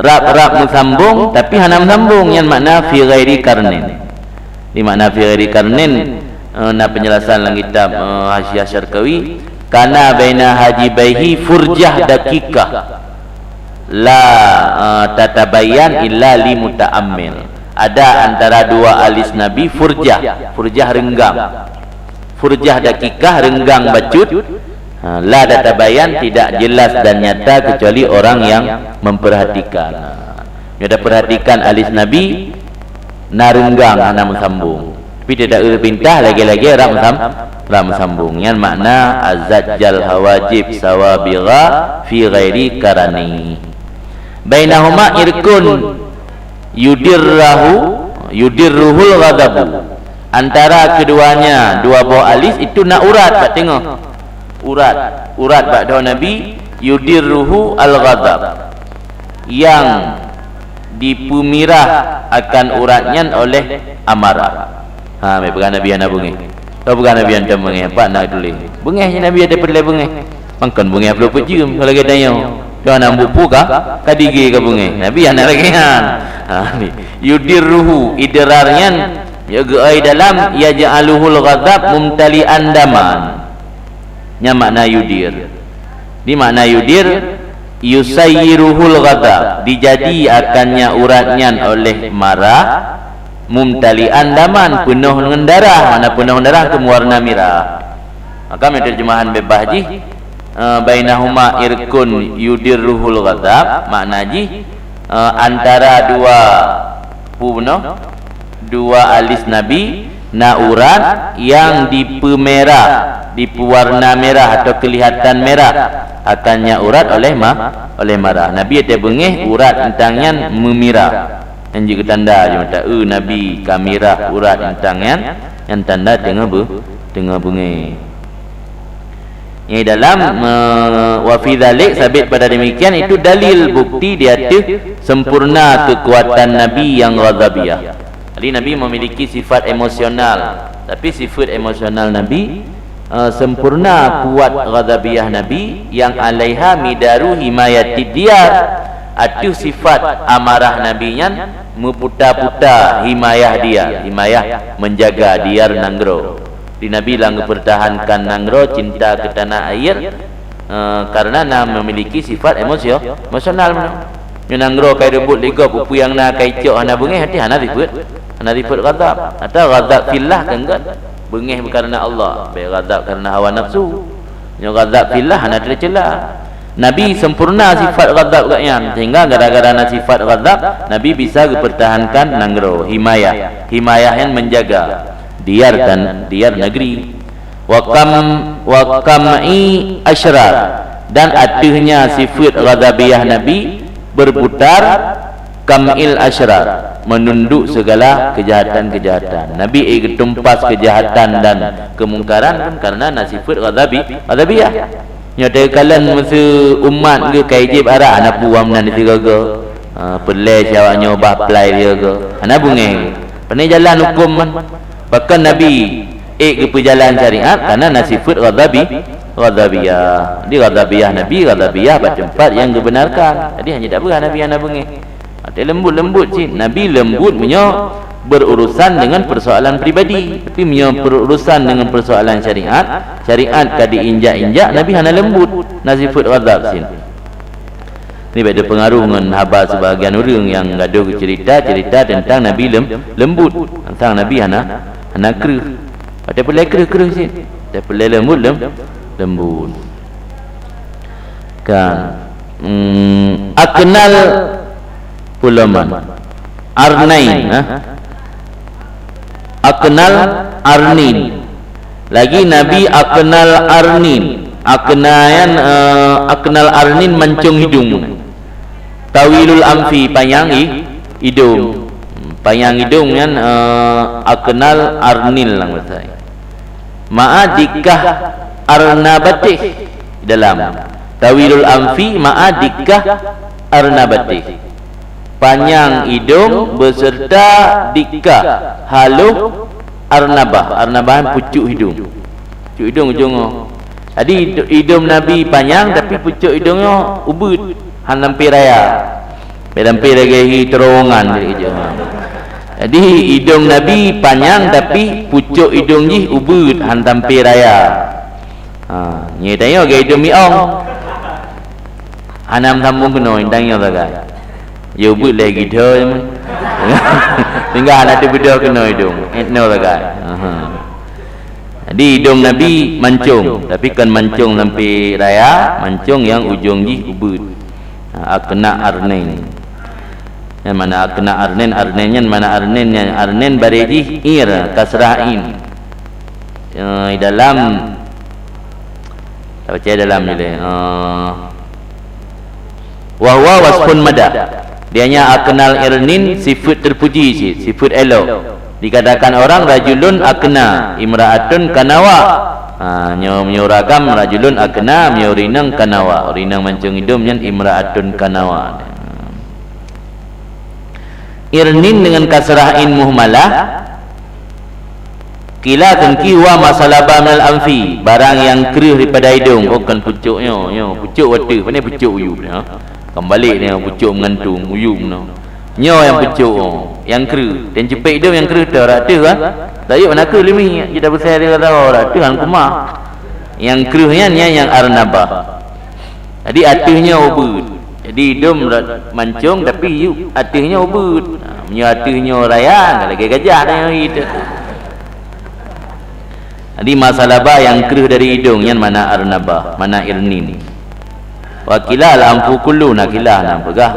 rab-rab meusambong, tapi hana meusambong, nyan makna fi ghairi qarnin. Di makna fi ghairi qarnin, eh, na penjelasan lam kitab, eh, Hasyiah Syarqawi, "Kana baina hajibaihi furjah daqiqah, la, eh, tatabayyan illa li muta'ammil." Ada antara dua alis Nabi furjah, furjah reunggang. Furjah daqiqah, reunggang bacut. Ha, la tatabayyan, tidak jelas dan nyata kecuali orang yang memperhatikan. Ha, nyoe taperhatikan alis Nabi na reunggang hana meusambong. Tapi tidak ada perintah lagi-lagi rab meusam-, rab meusambong. Nyan makna azajjal hawajib sawabigha fi ghairi qarni. Bainahuma irqun yudirrahu, yudirruhul ghadabu. Antara keduanya dua boh alis itu na urat bak teungoh. Urat, urat bak dhoe Nabi, yudirruhu al-ghadab. Yang dipeumirah akan urat nyan oleh amarah. Ha, meupeugah Nabi hana beungéh. Ka peugah Nabi hantom beungéh, pat na tuléh. Beungéh Nabi ada peureulée beungéh. Mangkon beungéh peuet jeuem ka lagée tanyoe. Ka na bupu ka, ka digé ka beungéh. Nabi hana lagée nyan. Ha, ni. Yudirruhu, idrar nyan, ya geuai dalam, yaj'aluhul ghadab mumtali'an daman. Nyan makna yudir. Di makna yudir, yusayyiruhul ghadab, dijadi akannya urat nyan oleh marah, mumtali'an daman, peunoh ngon darah, makna peunoh ngon darah keu meuwarna mirah. Maka meunyoe terjemahan beubaih jih, eh, bainahuma irqun yudirruhul ghadab, makna jih, eh, antara dua pu bunoe, dua alis Nabi na urat nyang dipeumerah, dipeuwarna merah atau kelihatan merah akannya urat oleh ma-, oleh marah. Nabi watée beungéh urat eunteuk nyan meumirah. Nyan jeuet keu tanda jih mata, eu, Nabi ka mirah urat eunteuk nyan, nyan tanda teungoh beu-, teungoh beungéh. Nyang dalam, eh, wa fi dzalik, sabit pada demikian, itu dalil, bukti di ateueh sempurna kekuatan Nabi yang ghadabiyah. Jadi Nabi memiliki sifat emosional, tapi sifat emosional Nabi, eh, sempurna kuat ghadabiyah Nabi yang alaiha midaru himayatid diyar, ateueh sifat amarah Nabi nyan meuputa-puta himayah diyar, himayah menjaga diyar nanggroe. Di Nabi lam geupeurtahankan nanggroe, cinta keu tanah air, eh, karena na memiliki sifat emosio-, emosional meunan. Nyoe nanggroe ka ireubot lé gob, peue nyang na ka icok hana beungéh, hati hana sifeuet, hana sifeuet ghadab. Atau ghadab fillah kan, kan? Beungéh karena Allah, bék ghadab karena hawa nafsu. Nyoe ghadab fillah hana teucela. Nabi sempurna sifat ghadab gobnyan, sehingga gara-gara na sifat ghadab, Nabi bisa geupeurtahankan nanggroe, himayah. Himayah nyan menjaga diyar tan-, diyar negeri. Wa kam-, wa kam'i asyrar, dan ateuehnya sifat ghadabiyah Nabi berputar kam'il asyrar, menunduk segala kejahatan-kejahatan. Nabi ék geutumpas kejahatan dan kemungkaran pun karena na sifat ghadabi-, ghadabiyah. Nyoe teukalon meuseu umat geuh ka ijép arak hana puwan meunan sigoe-goe. Ha, peureulée siawak nyoe bah plai sigoe-goe. Hana beungéh. Pane jalan huköm man. Bahkan Nabi ék geupeujalan syariat karena na sifat ghadabi-, ghadabiyah. Jadi ghadabiyah Nabi, ghadabiyah bak teumpat nyang geubenarkan. Jadi hana tabeuha Nabi hana beungéh. Watée leumbut-leumbut cit, Nabi leumbut meunyoe berurusan dengan persoalan pribadi. Tapi meunyoe berurusan dengan persoalan syariat, syariat ka diinjak-injak, Nabi hana leumbut, na sifat ghadab cit. Ni bék teupeungaruh ngon haba sibagian ureuëng nyang gadoh geuceurita-ceurita teuntang Nabi lem-, leumbut, teuntang Nabi hana, hana kreueh. Watée peureulée kreueh-kreueh cit, watée peureulée leumbut-lem-, leumbut. Kan. Hmm, aknal puloman. Arnain, ha? Aknal arnin. Lagi Nabi aknal arnin. Aknayan, eh, aknal arnin mancung hidung. Tawilul anfi, panyang i-, idong. Panyang idong nyan, eh, aknal arnil lam bahasa. Ma'a dikkah arnabatih dalam. Tawilul anfi ma'a dikkah arnabatih. Panyang idong beserta dikkah, haloh arnabah. Arnabah pucuk idong. Pucuk idong ujong nyoe. Jadi, id-, idong Nabi panyang, tapi pucuk idong nyoe ubeut, han sampai raya. Sampai lagèe hi terowongan jadi idong. Jadi, idong Nabi panyang, tapi pucuk idong jih ubeut, han sampai raya. Ha, nyoe tanyoe lagèe idong miong. Hana meusambong keunoe, indang nyoe sagai. Ya ubeut lé gidho je meuh. Sehingga hana teubeudôh keunoe idong. Eh, nyoe sagai. Aha. Jadi, idong Nabi mancong, tapi kon mancong sampai raya, mancong nyang ujong jih ubeut. Ha, akna arnain. Nyan mana akna arnain, arnain nyan mana arnain nyan, arnain baré jih ir, kasrah in. Eh, dalam Tak percaya dalam je leh. Ah. Wa huwa wasfun madah. Dianya aknal irnin sifat terpuji cit, sifat elok. Dikatakan orang rajulun akna, imra'atun kanawa. Ha, nyoe, nyoe ragam rajulun akna, nyoe rinang kanawa. Rinang mancong idong nyan imra'atun kanawa. Irnin dengan kasrah in muhmalah. Qila, teungki, huwa ma salaba minal anfi, barang nyang kreueh daripada idong. Oh, kon pucok nyoe, nyoe pucok watèe, pane pucok uyueb nyoe. Kon balek nyoe pucok meugantung, uyueb nyoe. Nyoe nyang pucok, oh, nyang kreueh. Dan ceupet idong nyang kreueh teuh, rata teuh kan? Dak yuk na kreueh limi, jeuet tabeusahe lé rata teuh kan kuma. Nyang kreueh nyan, nyan nyang arnabah. Jadi, ateueh nyoe ubeut. Jadi, idong ra-, mancong, tapi yu-, ateueh nyoe ubeut. Ha, meunyoe ateueh nyoe raya, lagèe gajah dah nyoe itu. Jadi, ma salaba nyang kreueh dari idong, nyan mana arnabah, mana irnin. Wa qila al-anfu kullu, na qila, na peugah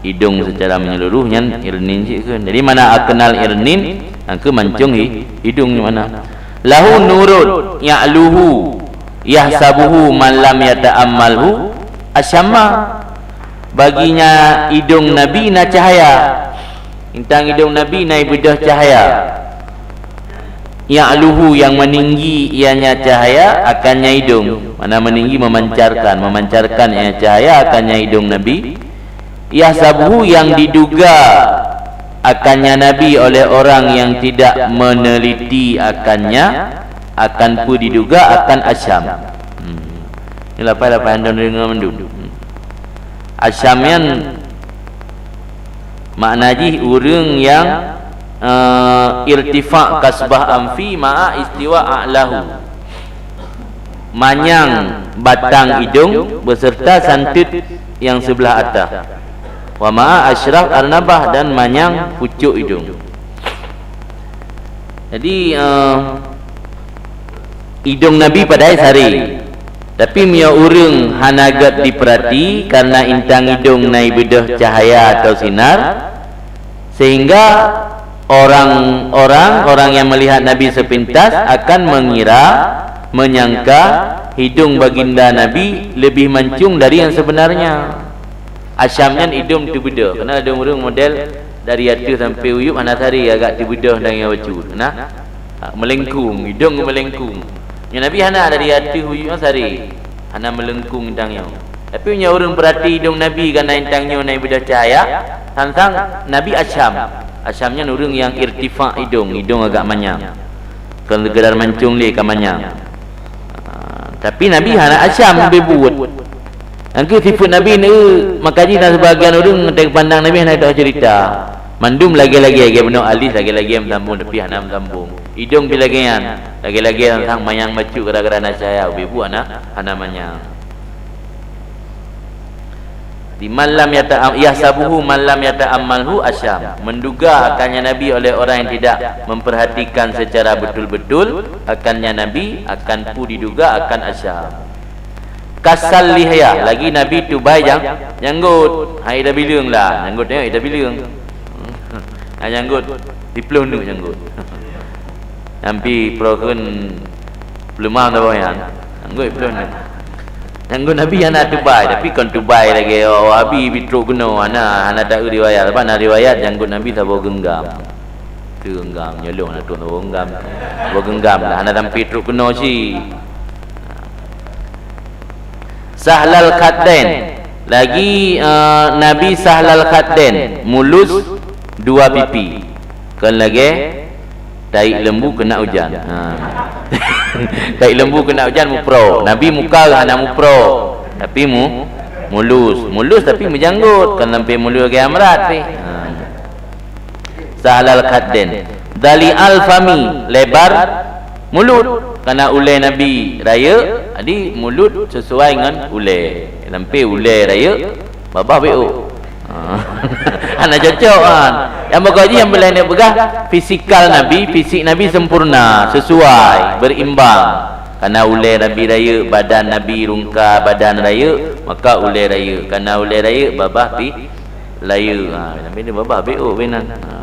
idong secara menyeluruh nyan irnin cit kheun. Jadi, mana aknal irnin, nyan keuh mancong hi-, idong nyan mana. Lahu nurun ya'luhu yahsabuhu man lam yata'ammalhu asyamma. Baginya idong Nabi na cahaya. Intang idong Nabi na ibeudôh cahaya. Ya'luhu, yang meninggi ianya cahaya akannya idong. Mana meninggi, memancarkan, memancarkan ianya cahaya akannya idong Nabi. Yahsabuhu, yang diduga akannya Nabi oleh orang yang tidak meneliti akannya, akan peue diduga akan Asyam. Hmm. Ni lapai-lapai anda dengar mandum. Hmm. Asyam nyan makna jih ureueng nyang, eh, irtifa kasbah anfi ma'a istiwa a'lahu. Manyang batang idong beserta santet nyang sebelah atah. Wa ma'a asyraf arnabah, dan manyang pucuk idong. Jadi, eh, idong Nabi padahai saré. Tapi meunyoe ureueng hana gèt dipeurati, karena intang idong na ibeudôh cahaya atau sinar, sehingga orang-orang, orang yang melihat Nabi sepintas akan mengira, menyangka hidung baginda Nabi lebih mancung dari yang sebenarnya. Asyam nyan idong teubeudôh. Karena ada ureueng model dari ateueh sampai uyueb hana saré, agak teubeudôh dan nyang bacut. Nah, ha, melengkung, idong melengkung. Nyoe Nabi hana dari ateueh uyueb nyan saré. Hana melengkung intang nyoe. Tapi nyoe ureueng peurati idong Nabi, karena intang nyoe na ibeudôh cahaya, sang-sang Nabi Asyam. Asyam nyan ureueng nyang irtifa idong, idong agak manyang. Kon sekedar mancung lé ka manyang. Ah, tapi Nabi hana Asyam leubeh buet. Nyang keuh sifeuet Nabi neu, maka jih na seubagian ureueng teuka pandang Nabi hana teuka ceurita. Mandum lagèe-lagèe, lagèe bunoe alis, lagèe-lagèe meusambong, tapi hana meusambong. Idong pih lagèe nyan, lagèe-lagèe sang-sang manyang bacut gara-gara na cahaya, ubé bu hana, hana manyang. Di man lam yata-, yahsabuhu man lam yata'ammalhu asyam. Menduga akannya Nabi oleh orang yang tidak memperhatikan secara betul-betul akannya Nabi, akan pu diduga akan asyam. Kasal lihya, lagi Nabi tubai jang-, janggot. Hai ida bileueng lah, janggot tengok ida bileueng. Ha, janggot, siploh neuk janggot. Nyang pi proh kheun peuleumah dah boh nyan. Janggot siploh neuk. Janggot Nabi hana tubai, tapi kon tubai lagèe awak Wahabi pih trok keunoe, hana, hana taeu riwayat. Sabab na riwayat janggot Nabi saboh geunggam. Teu geunggam, nyoe lôn hana trok saboh geunggam. Saboh geunggam lah, hana sampai trok keunoe cit. Sahlal khaddain. Lagi, eh, Nabi sahlal khaddain, mulus dua pipi. Kon lagèe taik lembu keunak ujan. Ha. Taik lembu keunak ujan muproe. Nabi muka hana muproe, tapi mu-, mulus. Mulus tapi meujanggot, kon sampai mulus lagèe Amrat pih. Ha. Sahlal khaddain. Dali'al fami, lebar mulut. Karena ulèe Nabi rayeuk, jadi mulut sesuai ngon ulèe. Sampai ulèe rayeuk, babah beuôk. Ha. Hana cocok kan. Nyang pokok jih nyang beulèe neupeugah, fisikal Nabi, fisik Nabi sempurna, sesuai, berimbang. Karena ulèe Nabi rayeuk, badan Nabi rungka, badan rayeuk, maka ulèe rayeuk. Karena ulèe rayeuk, babah pi-, layeue. Ha, Nabi ni babah beuôk beunan. Ha.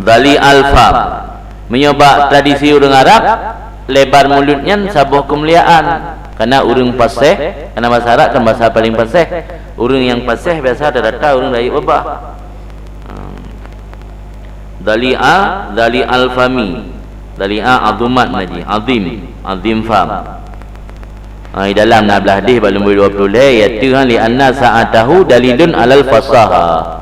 Dali'al fam. Meunyoe bak tradisi ureueng Arab, lebar mulut nyan saboh keumuliaan. Karena ureueng paséh, karena basa Arab kan basa paléng paséh. Ureueng nyang paséh biasa rata-rata ureueng rayeuk babah. Hmm. Dali'a, dali'al fami. Dali'a azumat naji, azim, azim fam. Ha, di dalam na blah hadih bak lumbôi dua puluh lhèe, iaitu, ha, li anna sa'atahu dalilun alal fasaha.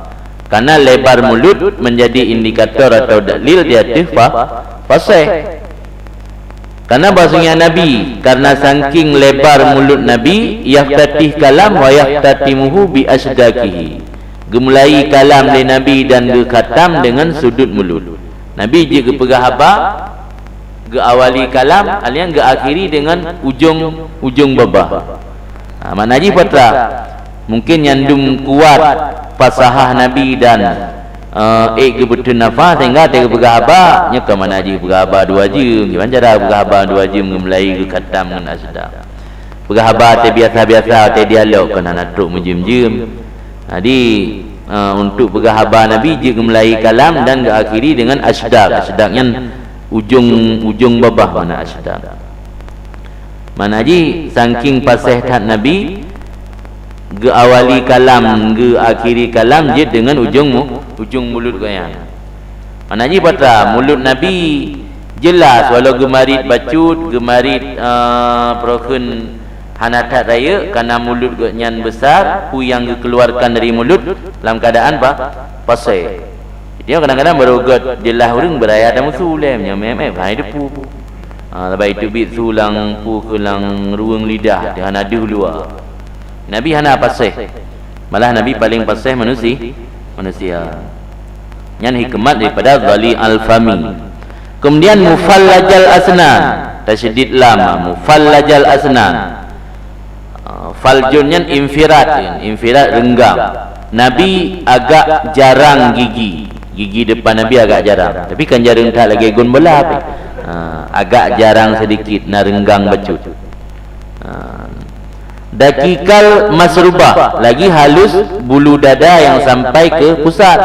Karena lebar mulut menjadi indikator atau dalil di ateueh fa-, faséh. Karena bahwasanya Nabi, karena saking lebar mulut Nabi, yaftatih kalam wa yaftatimuhu bi asdaqihi. Geumulai kalam lé Nabi dan geukhatam dengan sudut mulut. Nabi jeuet geupeugah haba, geuawali kalam, alian geuakhiri dengan ujong, ujong babah. Ha, makna jih peue teuma? Mungkin nyan dum kuat fasahah Nabi dan, eh, ék geubeuteun nafah sehingga teuka geupeugah haba, nyoe ka makna jih peugah haba dua jeuem. Kiban cara peugah haba dua jeuem, geumulai geukhatam ngon asdaq. Peugah haba teubiasa-biasa, teudialog, kon hana trok meujeuem-jeuem. Jadi, eh, untuk peugah haba Nabi jeuet geumulai kalam dan geuakhiri dengan asdaq. Asdaq nyan ujong, ujong babah makna asdaq. Makna jih, saking paséh that Nabi, geuawali kalam, geuakhiri kalam jeuet deungon ujong mu-, ujong mulut gobnyan. Makna jih peue teuma, mulut Nabi jeulaih, walau geumarit bacut, geumarit, eh, peurokon hana that rayeuk, karena mulut gobnyan besar, peue nyang geukeuluarkan dari mulut lam keuadaan pa-, paséh. Jadi, kadang-kadang barô göt jeulaih ureueng beuraya tameusu lé, meunyoe mé-mé, hai depu. Ha, sabab itu biet su lam peue keuh lam ruweueng lidah, teuh hana deuh luwa. Nabi hana paséh. Malah Nabi paléng paséh manusi-, manusia. Nyan hikmat daripada dhali'al fami. Kemudian mufallajal asnan. Tasydid lam, mufallajal asnan. Ah, faljun nyan infirad, infirad reunggang. Nabi agak jarang gigi. Gigi depan Nabi agak jarang. Tapi kan jarang that lagèe gun bola pih. Ah, agak jarang sedikit, na reunggang bacut. Ah. Dakikal masrubah, lagi halus bulu dada yang sampai ke pusat.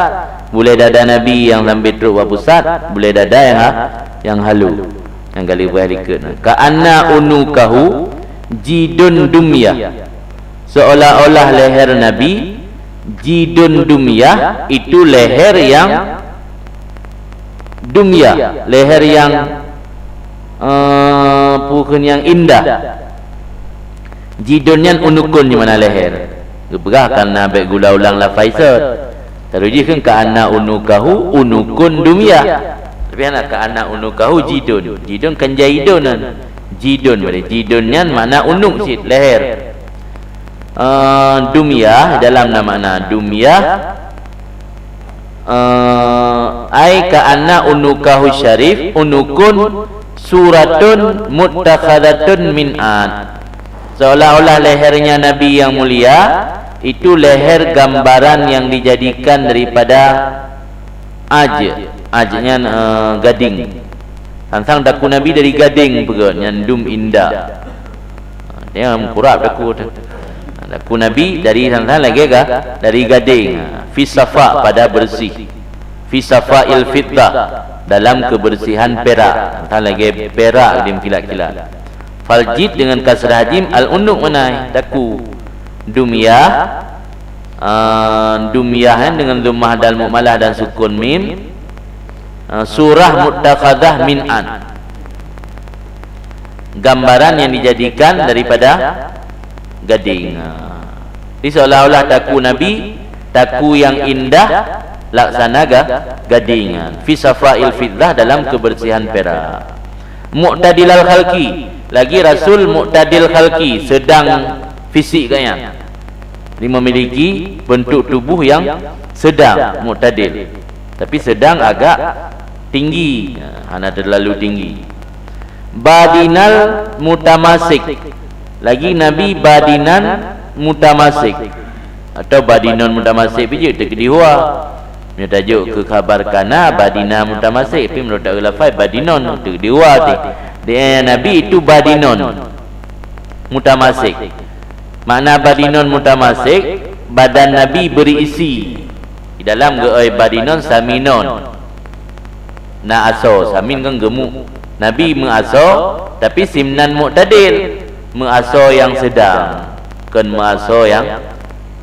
Bulèe dada Nabi yang sampai trok bak pusat, bulèe dada yang ha-, yang halus. Nyang ka lheueh likot na. Ka'anna unukahu jidun dumyah. Seolah-olah leher Nabi jidun dumyah, itu leher yang dumyah, leher yang, eh, peue kheun, yang indah. Jidun nyan unukun di mana leher. Geupeugah kareuna bèk gula ulang lafai sot. Taroji kheun ka'anna unukahu unukun dumyah. Tapi hana ka'anna unukahu jidun. Jidun kan jaidun nyan. Jidun, berarti jidun nyan makna unuk cit, leher. Eh, dumyah, dalam na makna dumyah, eh, ai ka'anna unukahu syarif, unukun suratun muttakhadzatun min an. Seolah-olah lehernya Nabi yang mulia itu leher gambaran yang dijadikan daripada aj. Aj nyan, eh, gading. Sang-sang daku Nabi dari gading peugöt, nyan dum inda. Dia meukurab daku tu. Daku Nabi dari sang-sang lagèe ga-, dari gading. Fi safa, pada bersih. Fi safail fiddah, dalam kebersihan perak. Sang lagèe perak dimeukilat-kilat. Faljid dengan kasrah jim, al-unuq meunan, taku. Dumyah, ah, dumyah, eh, dengan dhammah dal mu'malah dan sukun mim. Ah, surah muttakhadzah min an. Gambaran yang dijadikan daripada gading. Ah. Jadi seolah-olah taku Nabi, taku yang indah, laksana ga-, gading. Fi safail fiddah, dalam kebersihan perak. Mu'tadilal khalqi, lagi Rasul mu'tadil khalqi, sedang fisik gobnyan. Jadi memiliki bentuk tubuh yang sedang, mu'tadil. Tapi sedang agak tinggi, hana terlalu tinggi. Badinal mutamasik, lagi Nabi badinan mutamasik. Atau badinon mutamasik pih jeuet, teukeudi huwa. Meunyoe tajok keu khabar kana, badina mutamasik, tapi meunurot lafai badinon, teukeudi huwa teuh. Di Nabi itu badinon mutamasik. Makna badinon mutamasik, badan Nabi berisi. Di dalam geuoi badinon saminon. Na asoe, samin kan gemuk. Nabi meuasoe, tapi simnan mu'tadil. Meuasoe yang sedang, kon meuasoe yang,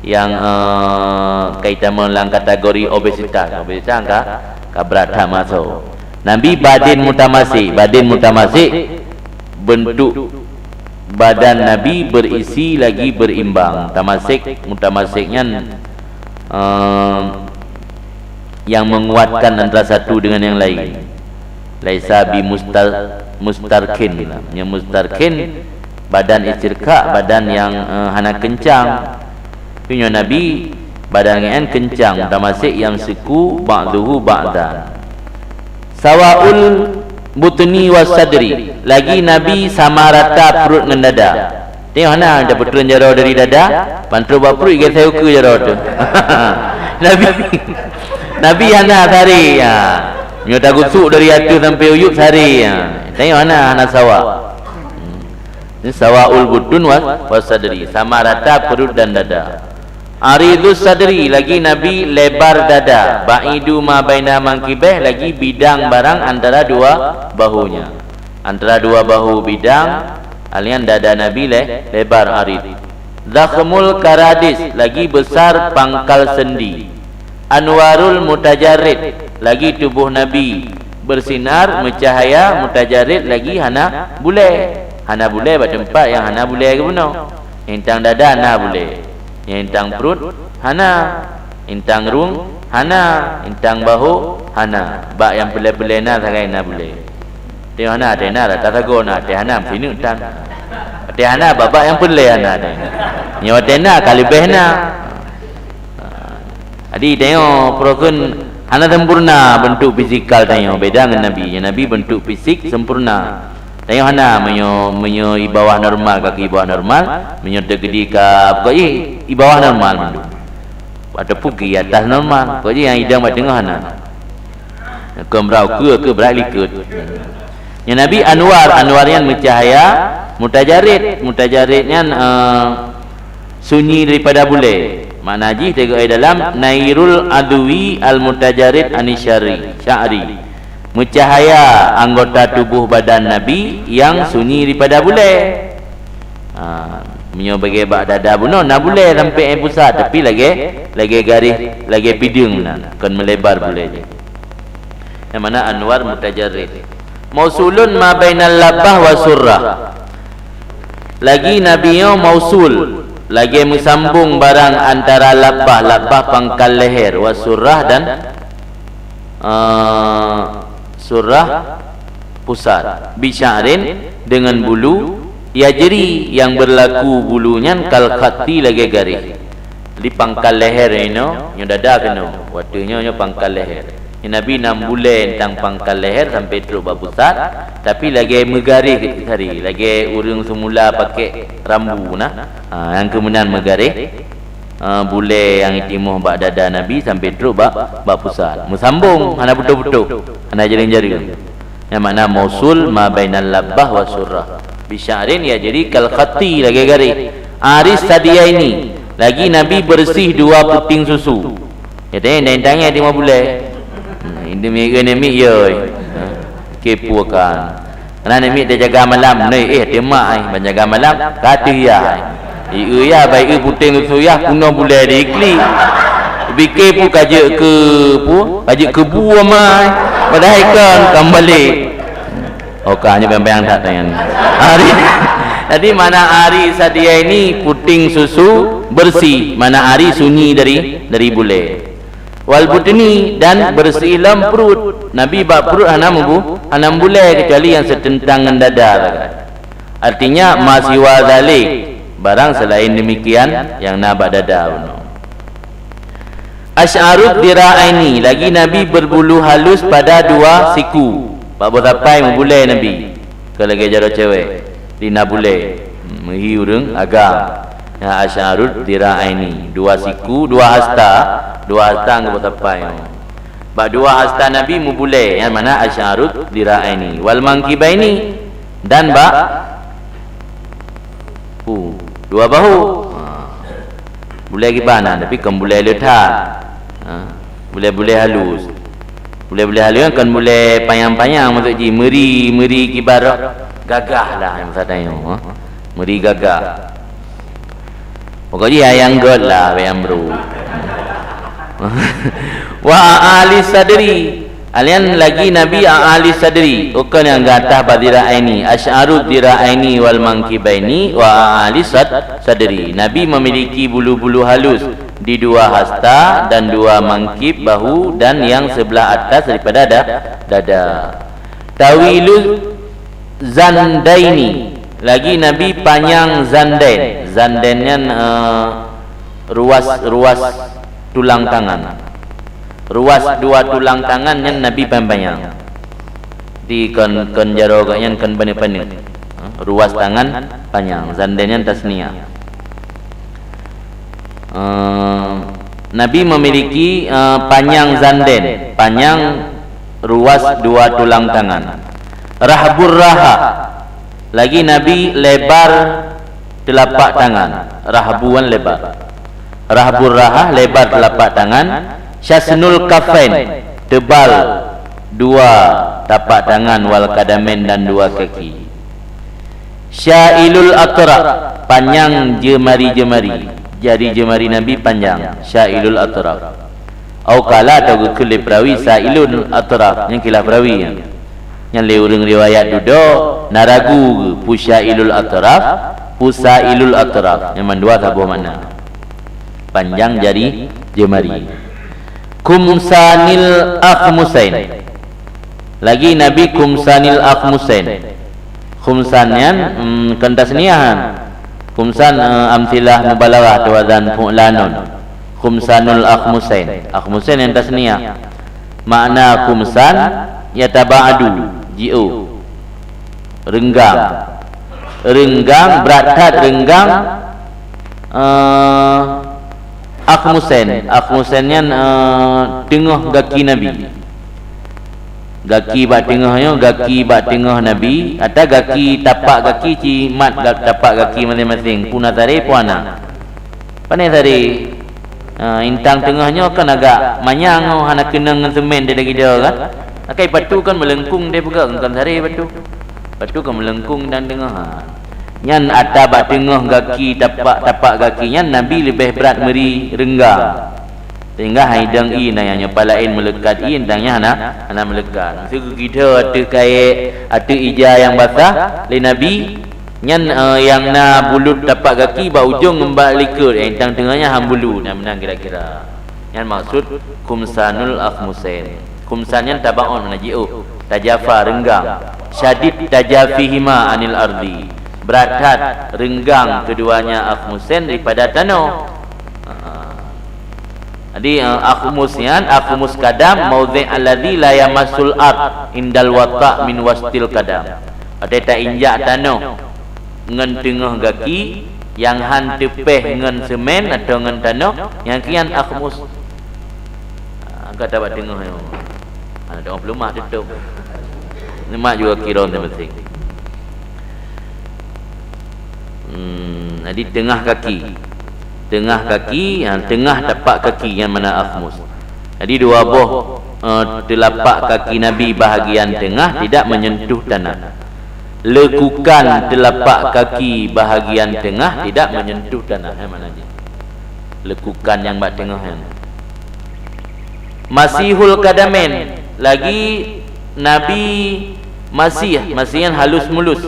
yang, eh, ka itamong lam kategori obesitas. Obesitas ka, ka brat that meuasoe. Nabi badin mutamasik, badin mutamasik, bentuk badan Nabi berisi lagi berimbang. Mutamasik, mutamasik nyan, eh, yang menguatkan antara satu dengan yang lain. Laisa bi musta-, mustarkhin. Yang mustarkhin, badan istirka, badan yang, eh, hana kencang. Tapi nyoe Nabi badan nyan kencang, mutamasik yang siku, ba'duhu ba'dan. Sawaul butni was sadri, lagi Nabi sama rata perut ngon dada. Tengok hana, dah beutreun jaroe dari dada, ban trok bak pruet geuseuka jaroe tu. Nabi, Nabi hana sari, ya. Nyoe tagusuk dari ateueh sampai uyueb sari, ya. Tengok hana, hana sawa. Ini sawaul butun was, was sadri, sama rata perut dan dada. Aridus sadri, lagi Nabi lebar dada. Ba'idu ma baina mankibeh, lagi bidang barang antara dua bahunya. Antara dua bahu bidang, alian dada Nabi le-, lebar arid. Zakhmul karadis, lagi besar pangkal sendi. Anwarul mutajarrid, lagi tubuh Nabi bersinar, meucahaya, mutajarrid, lagi hana bulée. Hana bulée bak teumpat nyang hana bulée geubunoe. Nyang tang dada na bulée. Nyang tang pruet hana. Nyang tang rueng hana. Nyang tang bahu hana. Bak nyang peulée-peulée na sagai na bulée. Teuh hana, teuh na rata sagoe na, teuh hana pineuk tan. Teuh hana babak nyang peulée hana teuh. Nyoe teuh na ka leubeh na. Jadi tanyoe peurokon hana sempurna bentuk fisikal tanyoe, beda ngon Nabi. Nyoe Nabi bentuk fisik sempurna. Tanyoe hana, meunyoe, meunyoe i bawah normal, kaki i bawah normal, meunyoe teukeudi ka pokok jih i bawah normal mandum. Ataupun i atas normal, pokok jih nyang idong bak teungoh hana. Keu meurau keue, keu brat likot. Nyan Nabi anwar, anwar nyan meucahaya, mutajarid, mutajarid nyan, eh, sunyi daripada bulée. Makna jih teuka dalam Nairul Adwi Al-Mutajarid Anisyari, Sya'ri. Meucahaya anggota tubuh badan Nabi yang sunyi daripada bulée. Ha, meunyoe bagi bak dada bunoe na bulée sampai pusat, tapi lagée, lagée garéh, lagée pideueng na, kon meulebar bulée jih. Nyang mana anwar mutajarrid. Mausulun ma bainal labbah wa surrah. Lagi Nabi nyoe mausul, lagée meusambong barang antara labbah, labbah pangkal leher, wa surrah dan, eh, surrah pusat. Bi sya'rin, dengan bulu, yajri, yang berlaku bulu nyan kal khatti lagée garéh. Di pangkal leher inoe, nyoe dada keunoe. Watée nyoe, nyoe pangkal leher. Nyoe Nabi na bulée teuntang pangkal leher sampai trok bak pusat, tapi lagée meugaréh sari, lagée ureuëng seumula pakai rambu na. Ha, nyang keu meunan meugaréh, ha, bulée nyang itimoh bak dada Nabi sampai trok bak, bak pusat. Meusambong, hana putôh-putôh, hana jareueng-jareueng. Nyang makna mausul ma bainal labbah wa surrah. Bi sya'rin yajri kal khatti lagée garéh. Aris sadiyaini, lagi Nabi bersih dua puting susu. Jadi, dan tangan di bulée. Hmm, ini mi, ini mi, ya. Kepo kan. Karena namiet teujaga malam, neu éh teuma ai, ban jaga malam, ka teuh yah ai. Ieu yah, bai eu puténg susu yah, punoh bulèe di klik. Bike pu ka jeuet keu pu, ka jeuet keu bu ama ai. Padahai kon, kon balek. Oh, ka hanya bayang-bayang that tangan. Ari, jadi mana ari sadia ini puténg susu bersih, mana ari sunyi dari, dari bulèe. Wal butni, dan bersih lom pruet. Nabi bak pruet hana mubu, hana mubulèe kecuali nyang seuteuntang ngon dada sagai. Artinya, ma siwa zalik, barang selain demikian nyang na bak dada bunoe. Asy'arud dira'aini, lagi Nabi berbulu halus pada dua siku. Bak boh sapai mubulèe Nabi. Kon lagèe jaroe cewek, di na bulèe. Hmm, meuhi ureueng agam. Nyan asy'arud dira'aini, dua siku, dua hasta, dua hasta ngon boh sapai. Bak dua hasta Nabi mubulèe, nyan makna asy'arud dira'aini. Wal mankibaini, dan bak, uh, dua bahu. Ha. Bulèe kiban na, tapi kon bulèe le that. Ha. Bulèe-bulèe halus. Bulèe-bulèe halus nyan kon bulèe panyang-panyang, maksud jih meuri, meuri kiban roh gagah lah, masa tanyoe, ha. Meuri gagah. Pokok jih nyang göt lah, nyang brôk. Wa a'ali sadri. Alèh nyan lagi Nabi a'ali sadri, ukeue nyang gata bak dira'aini, asy'arud dira'aini wal mankibaini wa a'ali sad-, sadri. Nabi memiliki bulu-bulu halus di dua hasta dan dua mangkib bahu dan yang sebelah atas daripada da-, dada. Tawilu zandaini, lagi Nabi panyang zanden. Zanden nyan, eh, ruas, ruas tulang tangan. Ruas dua tulang tangan nyan Nabi panyang-panyang. Di kon, kon jaroe gobnyan kon paneuk-paneuk. Ha, ruas tangan panyang, zanden nyan tasniah. Eh, Nabi memiliki, eh, panyang zanden, panyang ruas dua tulang tangan. Rahbur raha, lagi Nabi lebar telapak tangan. Rahbu kan lebar. Rahbur raha, lebar telapak tangan. Syasnul kafain, tebal dua tapak tangan, wal kadamin, dan dua kaki. Syailul atraf, panyang jeumari-jeumari. Jari jeumari Nabi panyang, syailul atraf. Au qala, atau geukheun lé perawi, sailul atraf, nyan khilaf perawi nyan. Nyan lé ureueng riwayat dudoe na ragu geuh, peue syailul atraf, peue sailul atraf, nyan mandua saboh makna. Panyang jari jeumari. Khumsanil akhmusain. Lagi Nabi khumsanil akhmusain. Khumsan nyan, mm, kon tasniahan. Khumsan, eh, amsilah mubalaghah atau wazan fu'lanun. Khumsanul akhmusain. Akhmusain nyan tasniah. Makna khumsan, yataba'adu, jiôh. Reunggang. Reunggang, brat that reunggang, eh, akhmusain. Akhmusain nyan, eh, teungoh gaki Nabi. Gaki bak teungoh nyoe, gaki bak teungoh Nabi, atau gaki tapak gaki, ci mat ga-, tapak gaki maséng-maséng, peue na saré, peue hana. Pane saré. Ha, intang teungoh nyoe kan agak manyang, oh, hana keunong ngon seumén di lagèe kan. Akai patu kan meulengkung di peugah, kon saré patu. Patu kan meulengkung dan teungoh. Ha. Nyan ata bak teungoh gaki, tapak, tapak gaki nyan Nabi leubeh brat meuri reunggang. Sehingga hai dang ié na nyang nyoe, palaén meuleukat ié, dang nyan hana, hana meuleukat. Meuseu geugidho ateueh kayèe, ateueh ija nyang basah lé Nabi, nyan, eh, nyang na bulut tapak gaki bak ujong ngon bak likot, eh, nyang teungoh nyan han bulut, nyan meunan kira-kira. Nyan maksud khumsanul akhmusain. Khumsan nyan tabaun, makna jiôh, tajafa, reunggang. Syadid tajafihima anil ardi. Brat that reunggang keduanya akhmusain daripada tanoh. Ha. Jadi, eh, akhmus nyan, akhmus kadam, maudhi' alladzi la yamassul ard indal wata' min wastil kadam. Watèe tainjak tanoh ngon teungoh gaki nyang han teupéh ngon seumén atau ngon tanoh, nyan keuh nyan akhmus. Ha, ka tabak teungoh nyoe. Ha, teungoh peuleumah tutôp. Nyoe mak juga kira teumasing. Hmm, jadi teungoh kaki. Teungoh kaki, ha, teungoh tapak kaki nyan makna akhmus. Jadi dua boh, eh, teulapak kaki Nabi bahagian teungoh tidak menyentuh tanah. Lekukan telapak kaki bahagian tengah tidak menyentuh tanah, eh, makna jih. Lekukan nyang bak teungoh nyan. Masihul qadamain, lagi Nabi masih, masih nyan halus mulus.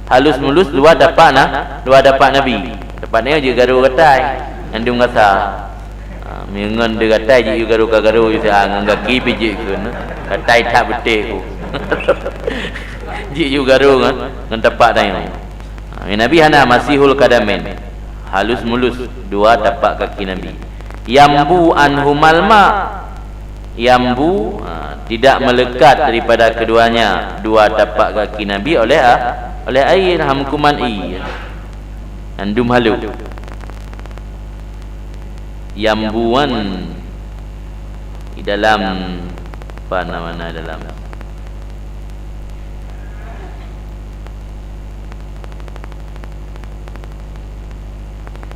Halus mulus dua tapak na, dua tapak Nabi. Tapak nyoe jeuet garu gatai, nyan dum gasa. Ha, meungon di gatai jiyue garu ka garu, jiyue ngon gaki pih jiyue kheun. Gatai that beuteh ku. Jiyue garu ngon, ngon tapak tanyoe. Ha, Nabi hana masihul qadamain. Halus mulus dua tapak kaki Nabi. Yambu anhumal ma. Yambu, ha, tidak melekat daripada keduanya dua tapak kaki Nabi oleh a-, oleh air, hamkuman ie. Handum halus. Yambuan di dalam, apa nama na dalam?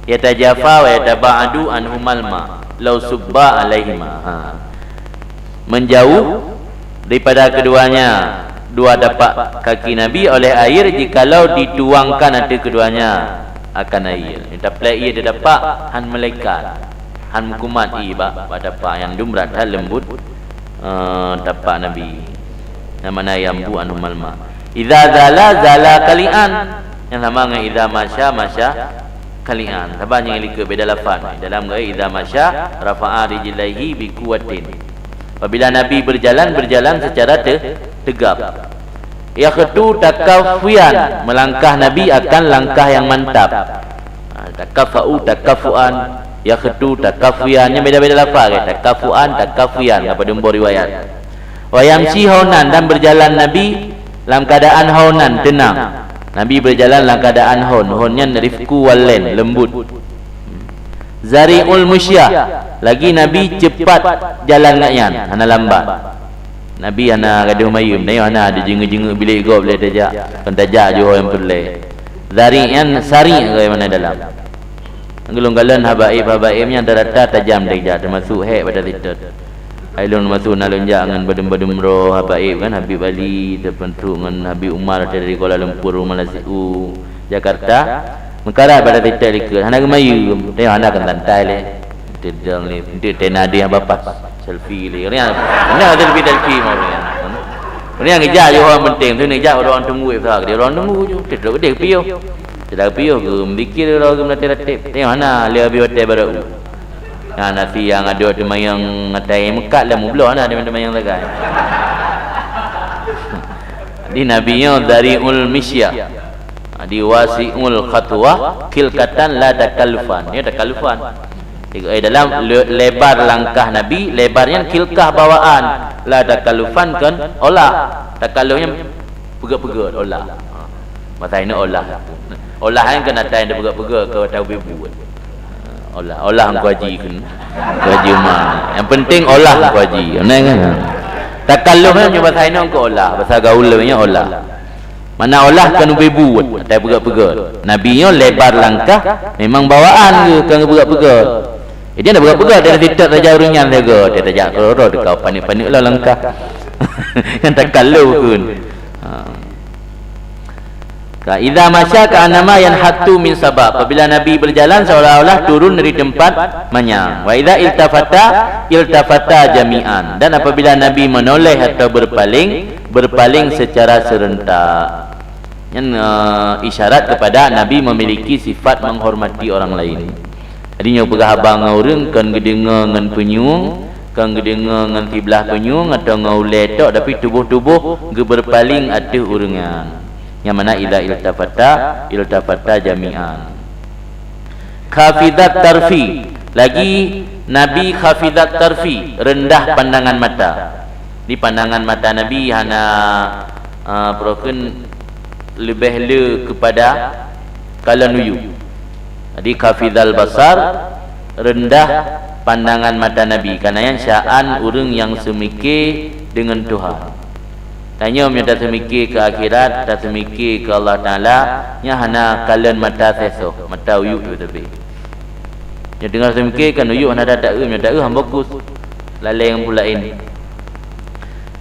Yatajafa wa yataba'adu anhumal ma, lau subba alaihima. Ha. Menjauh daripada keduanya dua tapak kaki Nabi oleh air, jikalau dituangkan ateueh keduanya akan air. Taplek ie di tapak, han melekat, han meukumat ie bak, bak tapak, nyang dum brat that lembut, eh, tapak Nabi. Nama na yambu anhumal ma. Idza zala, zala kalian. Nyang sama ngon idza masya, masya kalian. Saban nyang likot beda lafaz. Dalam gaya idza masya, rafa'a rijlaihi bi quwwatin. Apabila Nabi berjalan, berjalan secara te-, tegap. Yakhtu takafuyan, melangkah Nabi akan langkah yang mantap. Ha, takafa'u takafuan, yakhtu takafuyan. Nyan beda-beda lafaz, kan? Takafuan, takafuyan, apa dum boh riwayat. Wa yamshi haunan, dan berjalan Nabi dalam keadaan haunan, tenang. Nabi berjalan dalam keadaan haun. Haun nyan rifqu wal lin, lembut. Zari'ul musyah, lagi Nabi cepat jalan ngat nyan, hana lambat. Nabi hana gadoh mayum, tanyoe hana, ada jingeu-jingeu bilék gob lé tajak, kon tajak Johor nyang peureulée. Zari' nyan sari' keu mana dalam. Golom kalon habaib-habaib nyan rata-rata tajam tajak, teumasuk hék bak sitot. Hai lôn masuk na lôn jak ngon badum-badum droe habaib kan, Habib Ali, teupeuntrok ngon Habib Umar dari Kuala Lumpur, Malaysia, u Jakarta. Meukarat bak sitot likot, hana geumayum, tanyoe hana kon santai lé. Teudeung lé, teudeung tena deh bapas, selfie lé. Ureueng, hana selfie-selfie mah ureueng. Ureueng geujak yoh penting, tu neujak ureueng tunggu, eh, ureueng tunggu ju. Teudeung deh piôh. Teudeung piôh geumeuzikir, geumeuratéb-ratéb. Tanyoe hana lé abéh watée barô. Nah, nasi nyang adoe teumayang atai meukat lam ubloe na, teumayang sagai. Di Nabi nyoe dariul misyah. Di wasi'ul khatwah, khilqatan la takallufan. Nyoe takallufan. Di, eh, dalam le-, lebar langkah Nabi, lebar nyan khilqah bawaan. La takallufan kon olah. Takalluf nyan peugét-peugét, olah. Ha. Masa ini olah. Olah nyan kon atai peugét-peugét, kon atai ubé buet. Olah, olah Teungku Haji keu, Teungku Haji Umar. Yang penting olah Teungku Haji. Aneh kan? Takalluf nyan bahasa inong keu olah, bahasa gaul nyan olah. Mana olah kon ubé buet, atai peugét-peugét. Nabi nyoe lebar langkah, memang bawaan geuh kon peugét-peugét. Jadi nak peugét-peugét dari sitat saja ureueng nyan saga, dia tajak keudroe-droe teuka paneuk-paneuk lah langkah. Nyan takalluf kon. Ha. Ka idza masya ka'annama yanhatu min saba. Apabila Nabi berjalan seolah-olah turun dari tempat manyang. Wa idza iltafata, iltafata jami'an. Dan apabila Nabi menoleh atau berpaling, berpaling secara serentak. Nyan, eh, isyarat kepada Nabi memiliki sifat menghormati orang lain. Jadi nyoe peugah haba ngon ureueng kon geudeungoe ngon peunyueng, kon geudeungoe ngon siblah peunyueng atawa ngon ulée tok, tapi tuboh-tuboh geubeurpaléng ateueh ureueng nyan. Nyang mana idza iltafata, iltafata jami'an. Khafizat tarfi, lagi Nabi khafizat tarfi, rendah pandangan mata. Di pandangan mata Nabi hana, ah, peurokon leubeh le keupada kalon uyueb. Jadi khafizal basar, rendah pandangan mata Nabi. Karena nyan syaan ureueng nyang seumike deungon Tuhan. Tanyoe meunyoe taseumike keu akhirat, taseumike keu Allah Taala, nyan hana kalon mata sesoh, mata uyueb teubiet. Nyoe teungoh seumike kan uyueb hana taeu, meunyoe taeu hamba kus laleng pulain.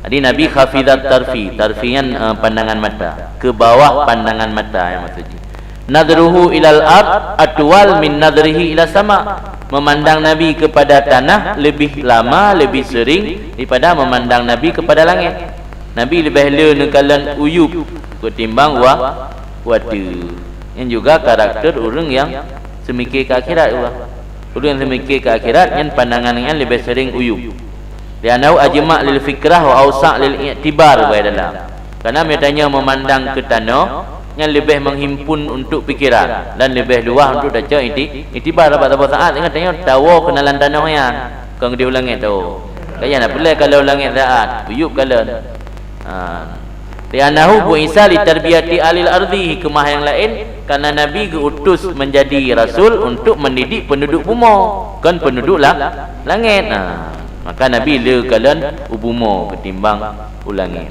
Jadi Nabi khafidat tarfi, tarfi nyan, eh, pandangan mata, ke bawah pandangan mata nyang maksud jih. Nadruhu ilal ard atwal min nadrihi ila sama. Memandang Nabi kepada tanah lebih lama, lebih sering daripada memandang Nabi kepada langit. Nabi leubeh le neukalon uyueb ketimbang wa-, watèe. Nyan juga karakter ureuëng nyang seumike keu akhirat, ulah. Ureuëng nyang seumike keu akhirat nyan pandangan nyan leubeh sering uyueb. Li'annahu ajma' lil fikrah wa ausa' lil i'tibar, bak dalam. Karena meunyoe tanyoe meumandang keu tanoh, nyan leubeh menghimpun untuk pikiran dan leubeh luwah untuk tacok iti-, i'tibar. Bak saboh saat ingat tanyoe tawoe keunalan tanoh nyan, kon geudeh u langét tawoe. Kaya na peureulèe kalon u langét saat, uyueb kalon. Ha. Li'annahu bu'itsa li tarbiyati ahlil ardhi, hikmah nyang laén, karena Nabi geuutus menjadi rasul untuk mendidik penduduk bumoe, kon penduduk la-, langét. Ha. Maka Nabi le kalon u bumoe ketimbang u langét.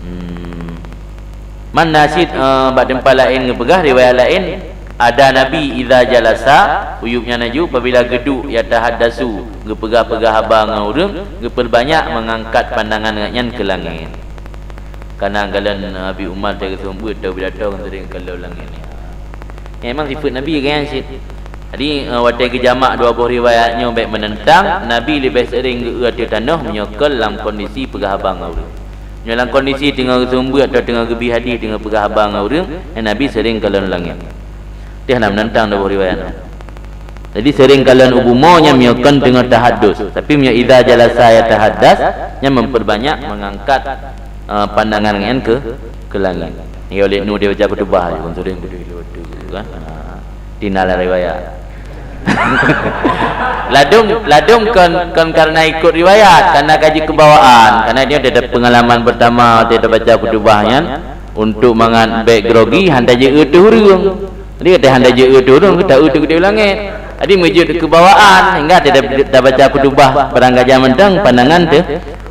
Hmm. Man nasid, eh, bak teumpat laén geupeugah, riwayat laén, ada Nabi idza jalasa, uyueb nyan laju apabila geuduek, yatahaddasu, geupeugah-peugah haba ngon ureuëng, geupeurbanyak mengangkat pandangan gobnyan keu langét. Kana galon Abi Umar teuka seumeubeuet atau pidato ngon sering kalon langét nyan. Memang sifeuet Nabi gobnyan cit. Jadi, eh, watèe geujamak dua boh riwayat nyoe bèk meunentang, Nabi leubeh sering geu-eu ateueh tanoh meunyoe kon lam kondisi peugah haba ngon ureuëng. Nyoe lam kondisi teungoh geuseumeubeuet atau teungoh geubi hadih, teungoh peugah haba ngon ureuëng, eh, Nabi sering kalon langét. Teuh na meunentang dua boh riwayat nyoe. Jadi sering kalon u bumoe nyan meunyoe kon teungoh tahadus, tapi meunyoe idza jalasa yatahaddas, nyan memperbanyak mengangkat, eh, pandangan nyan ke, ke langit. Ya, oleh nu dia baca khutbah, kon sering betul-betul kan. Ha. Tina lam riwayat. Ladum, ladum kon, kon karena ikut riwayat, karena kaji kebawaan, karena dia ada pengalaman pertama dia baca khutbah nyan untuk mangat bèk grogi, hana jeuet teuh ureuëng. Jadi kata hana jeuet teuh ureuëng, kita eu teuh geude langét. Jadi meujeuet kebawaan hingga dia baca khutbah barang gajah mantong pandangan teuh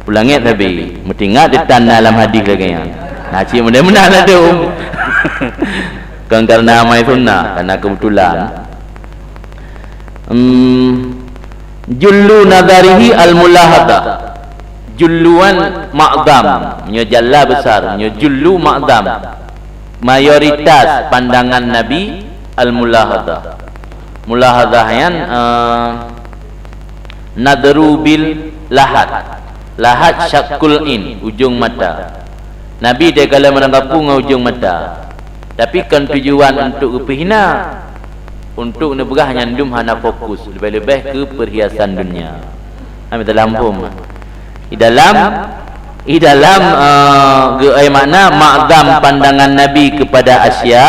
u langét sabe. Meutingat ditan dalam hadis lagèe nyan. Nah, cit mudah-mudahan ladum. Kon karena amai sunnah, karena kebetulan. Hmm, jullu nazarihi al-mulahadha. Julluan ma'zam, nyoe jalla besar, nyoe jullu ma'zam. Mayoritas pandangan Nabi al-mulahadha. Mulahadha nyan, eh, nadru bil lahad. Lahad syakul in, ujong mata. Nabi teukalon meurangkapeue ngon ujong mata. Tapi kon tujuan untuk geupeue hina, untuk neupeugah nyan dum hana fokus, leubeh-leubeh keu perhiasan dunia. Ami dalam hom. Di dalam, di dalam, eh, geu-, eh, makna ma'zam pandangan Nabi kepada asya,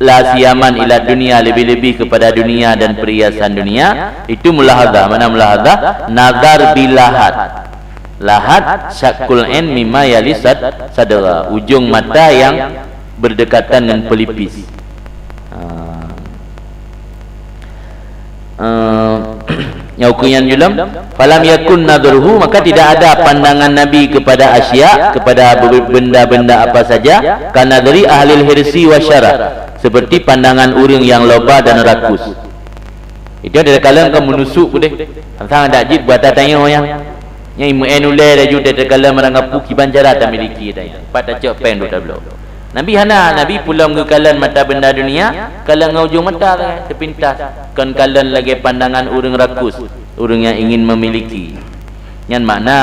la siyaman ila dunia, lebih-lebih kepada dunia dan perhiasan dunia, itu mulahazah. Mana mulahazah? Nazar bilahad. Lahad syakul ain mimma yali sad-, sadra, ujung mata yang berdekatan dengan pelipis. Ha. Eh, nyang ukeue nyan julom, falam yakun nadruhu, maka tidak ada pandangan Nabi kepada asya, kepada be-, benda-benda apa saja, ka nadri ahlil hirsi wa syarah, seperti pandangan ureuëng yang loba dan rakus. Itu dia kalon ka meunusuk deh. Sang dak jeuet buat tanyoe nyan. Nyang imeu'en ulèe laju teukalon meurangkapeue kiban cara tamiliki tanyoe. Pat tacok péng duek tabloe. Nabi hana, Nabi peulom geukalon mata benda dunia, kalon ngon ujong mata sagai, seupintas. Kon kalon lagèe pandangan ureuëng rakus, ureuëng yang ingin memiliki. Nyan makna,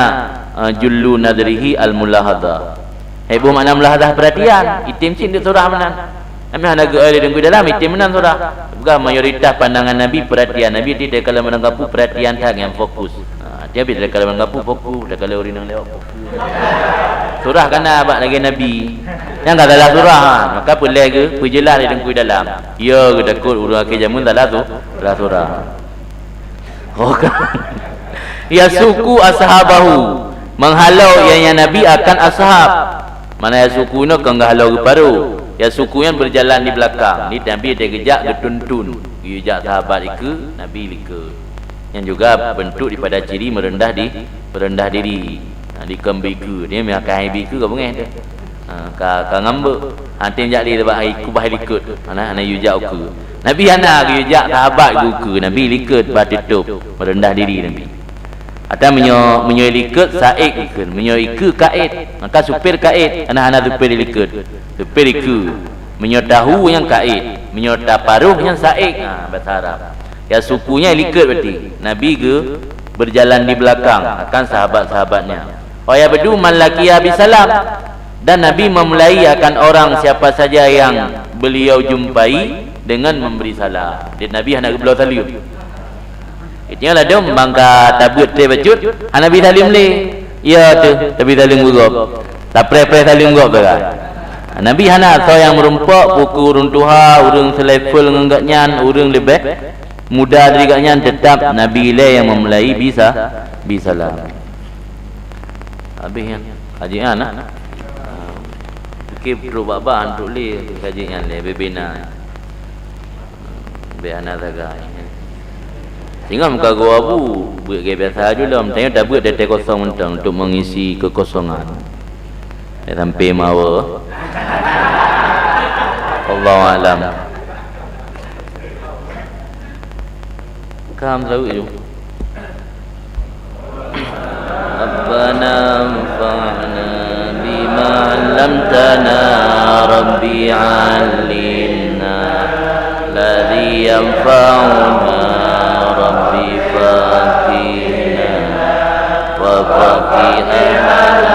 eh, jullu nadrihi al-mulahadhah. Hai boh makna mulahadhah, perhatian, item cit di surah meunan. Ami hana geu-, eh, di dalam item meunan surah. Peugah mayoritas pandangan Nabi perhatian. Nabi di teukalon meurangkapeue perhatian that nyang fokus. Ha, tiap di teukalon meurangkapeue fokus, teukalon ureuëng nyang lewat fokus. Surah kana bak lagèe Nabi. Nyang ka salah surah, ha. Maka peulèe geu-, peujeulaih di teungku dalam. Ya, geutakot ureuëng akhé jameun salah su-, salah surah. Oh, kan. Yasuku ashabahu, menghalau ianya Nabi akan ashab. Mana yasuku nyoe kon geuhalau geuparo. Yasuku nyan berjalan di belakang. Ni Nabi teugeujak geutuntun. Geujak sahabat ikeue, Nabi likeue. Nyan juga bentuk daripada ciri merendah di, merendah diri. Ha, dikon bikeue. Dia meuakai bikeue ka beungéh tu. Ha, ka, ka ngambek. Ha, tem jak lé bak hai kubah likot. Hana, hana yue jak ukeue. Nabi hana geuyue jak sahabat geukeue. Nabi likot bah tutup. Merendah diri Nabi. Maka meunyoe, meunyoe likot, saék ikheun. Meunyoe ikeue, kaét. Maka supir kaét, hana, hana supir likot. Supir ikeue. Meunyoe tahu nyang kaét, meunyoe taparoh nyang saék, ha, bahasa Arab. Ya, sukunya likot berarti. Nabi geu-, berjalan di belakang akan sahabat-sahabatnya. Wa yabdu man laqiya bisalam. Dan Nabi memulai akan orang siapa saja yang beliau jumpai dengan memberi salam. Jadi Nabi hana geubloe saleuem. Itu nyan ladôm bangka tabeuet trép bacut, hana bi saleuem lé. Ya teuh, tabi saleuem geugob. Tapreh-preh saleuem gob dah. Nabi hana, soe nyang meurumpok, puku ureuëng tuha, ureuëng selevel ngon gobnyan, ureuëng leubeh muda dari gobnyan, tetap Nabi lé nyang memulai bisa, bisalam. Habis nyan, kaji nyan, ah. Fikir trok bak-bak, trok lé kaji nyan lé, bebena. Bèk hana sagai. Singoh muka geuh abu, beuet lagèe biasa ju lom, tanyoe tabeuet teuntèe kosong mantong untuk mengisi kekosongan. Bèk sampai mawa. Allahu a'lam. Kam saweuk ju. ربنا انفعنا بما علمتنا، رب علمنا الذي ينفعنا، رب فقهنا وفقه أهل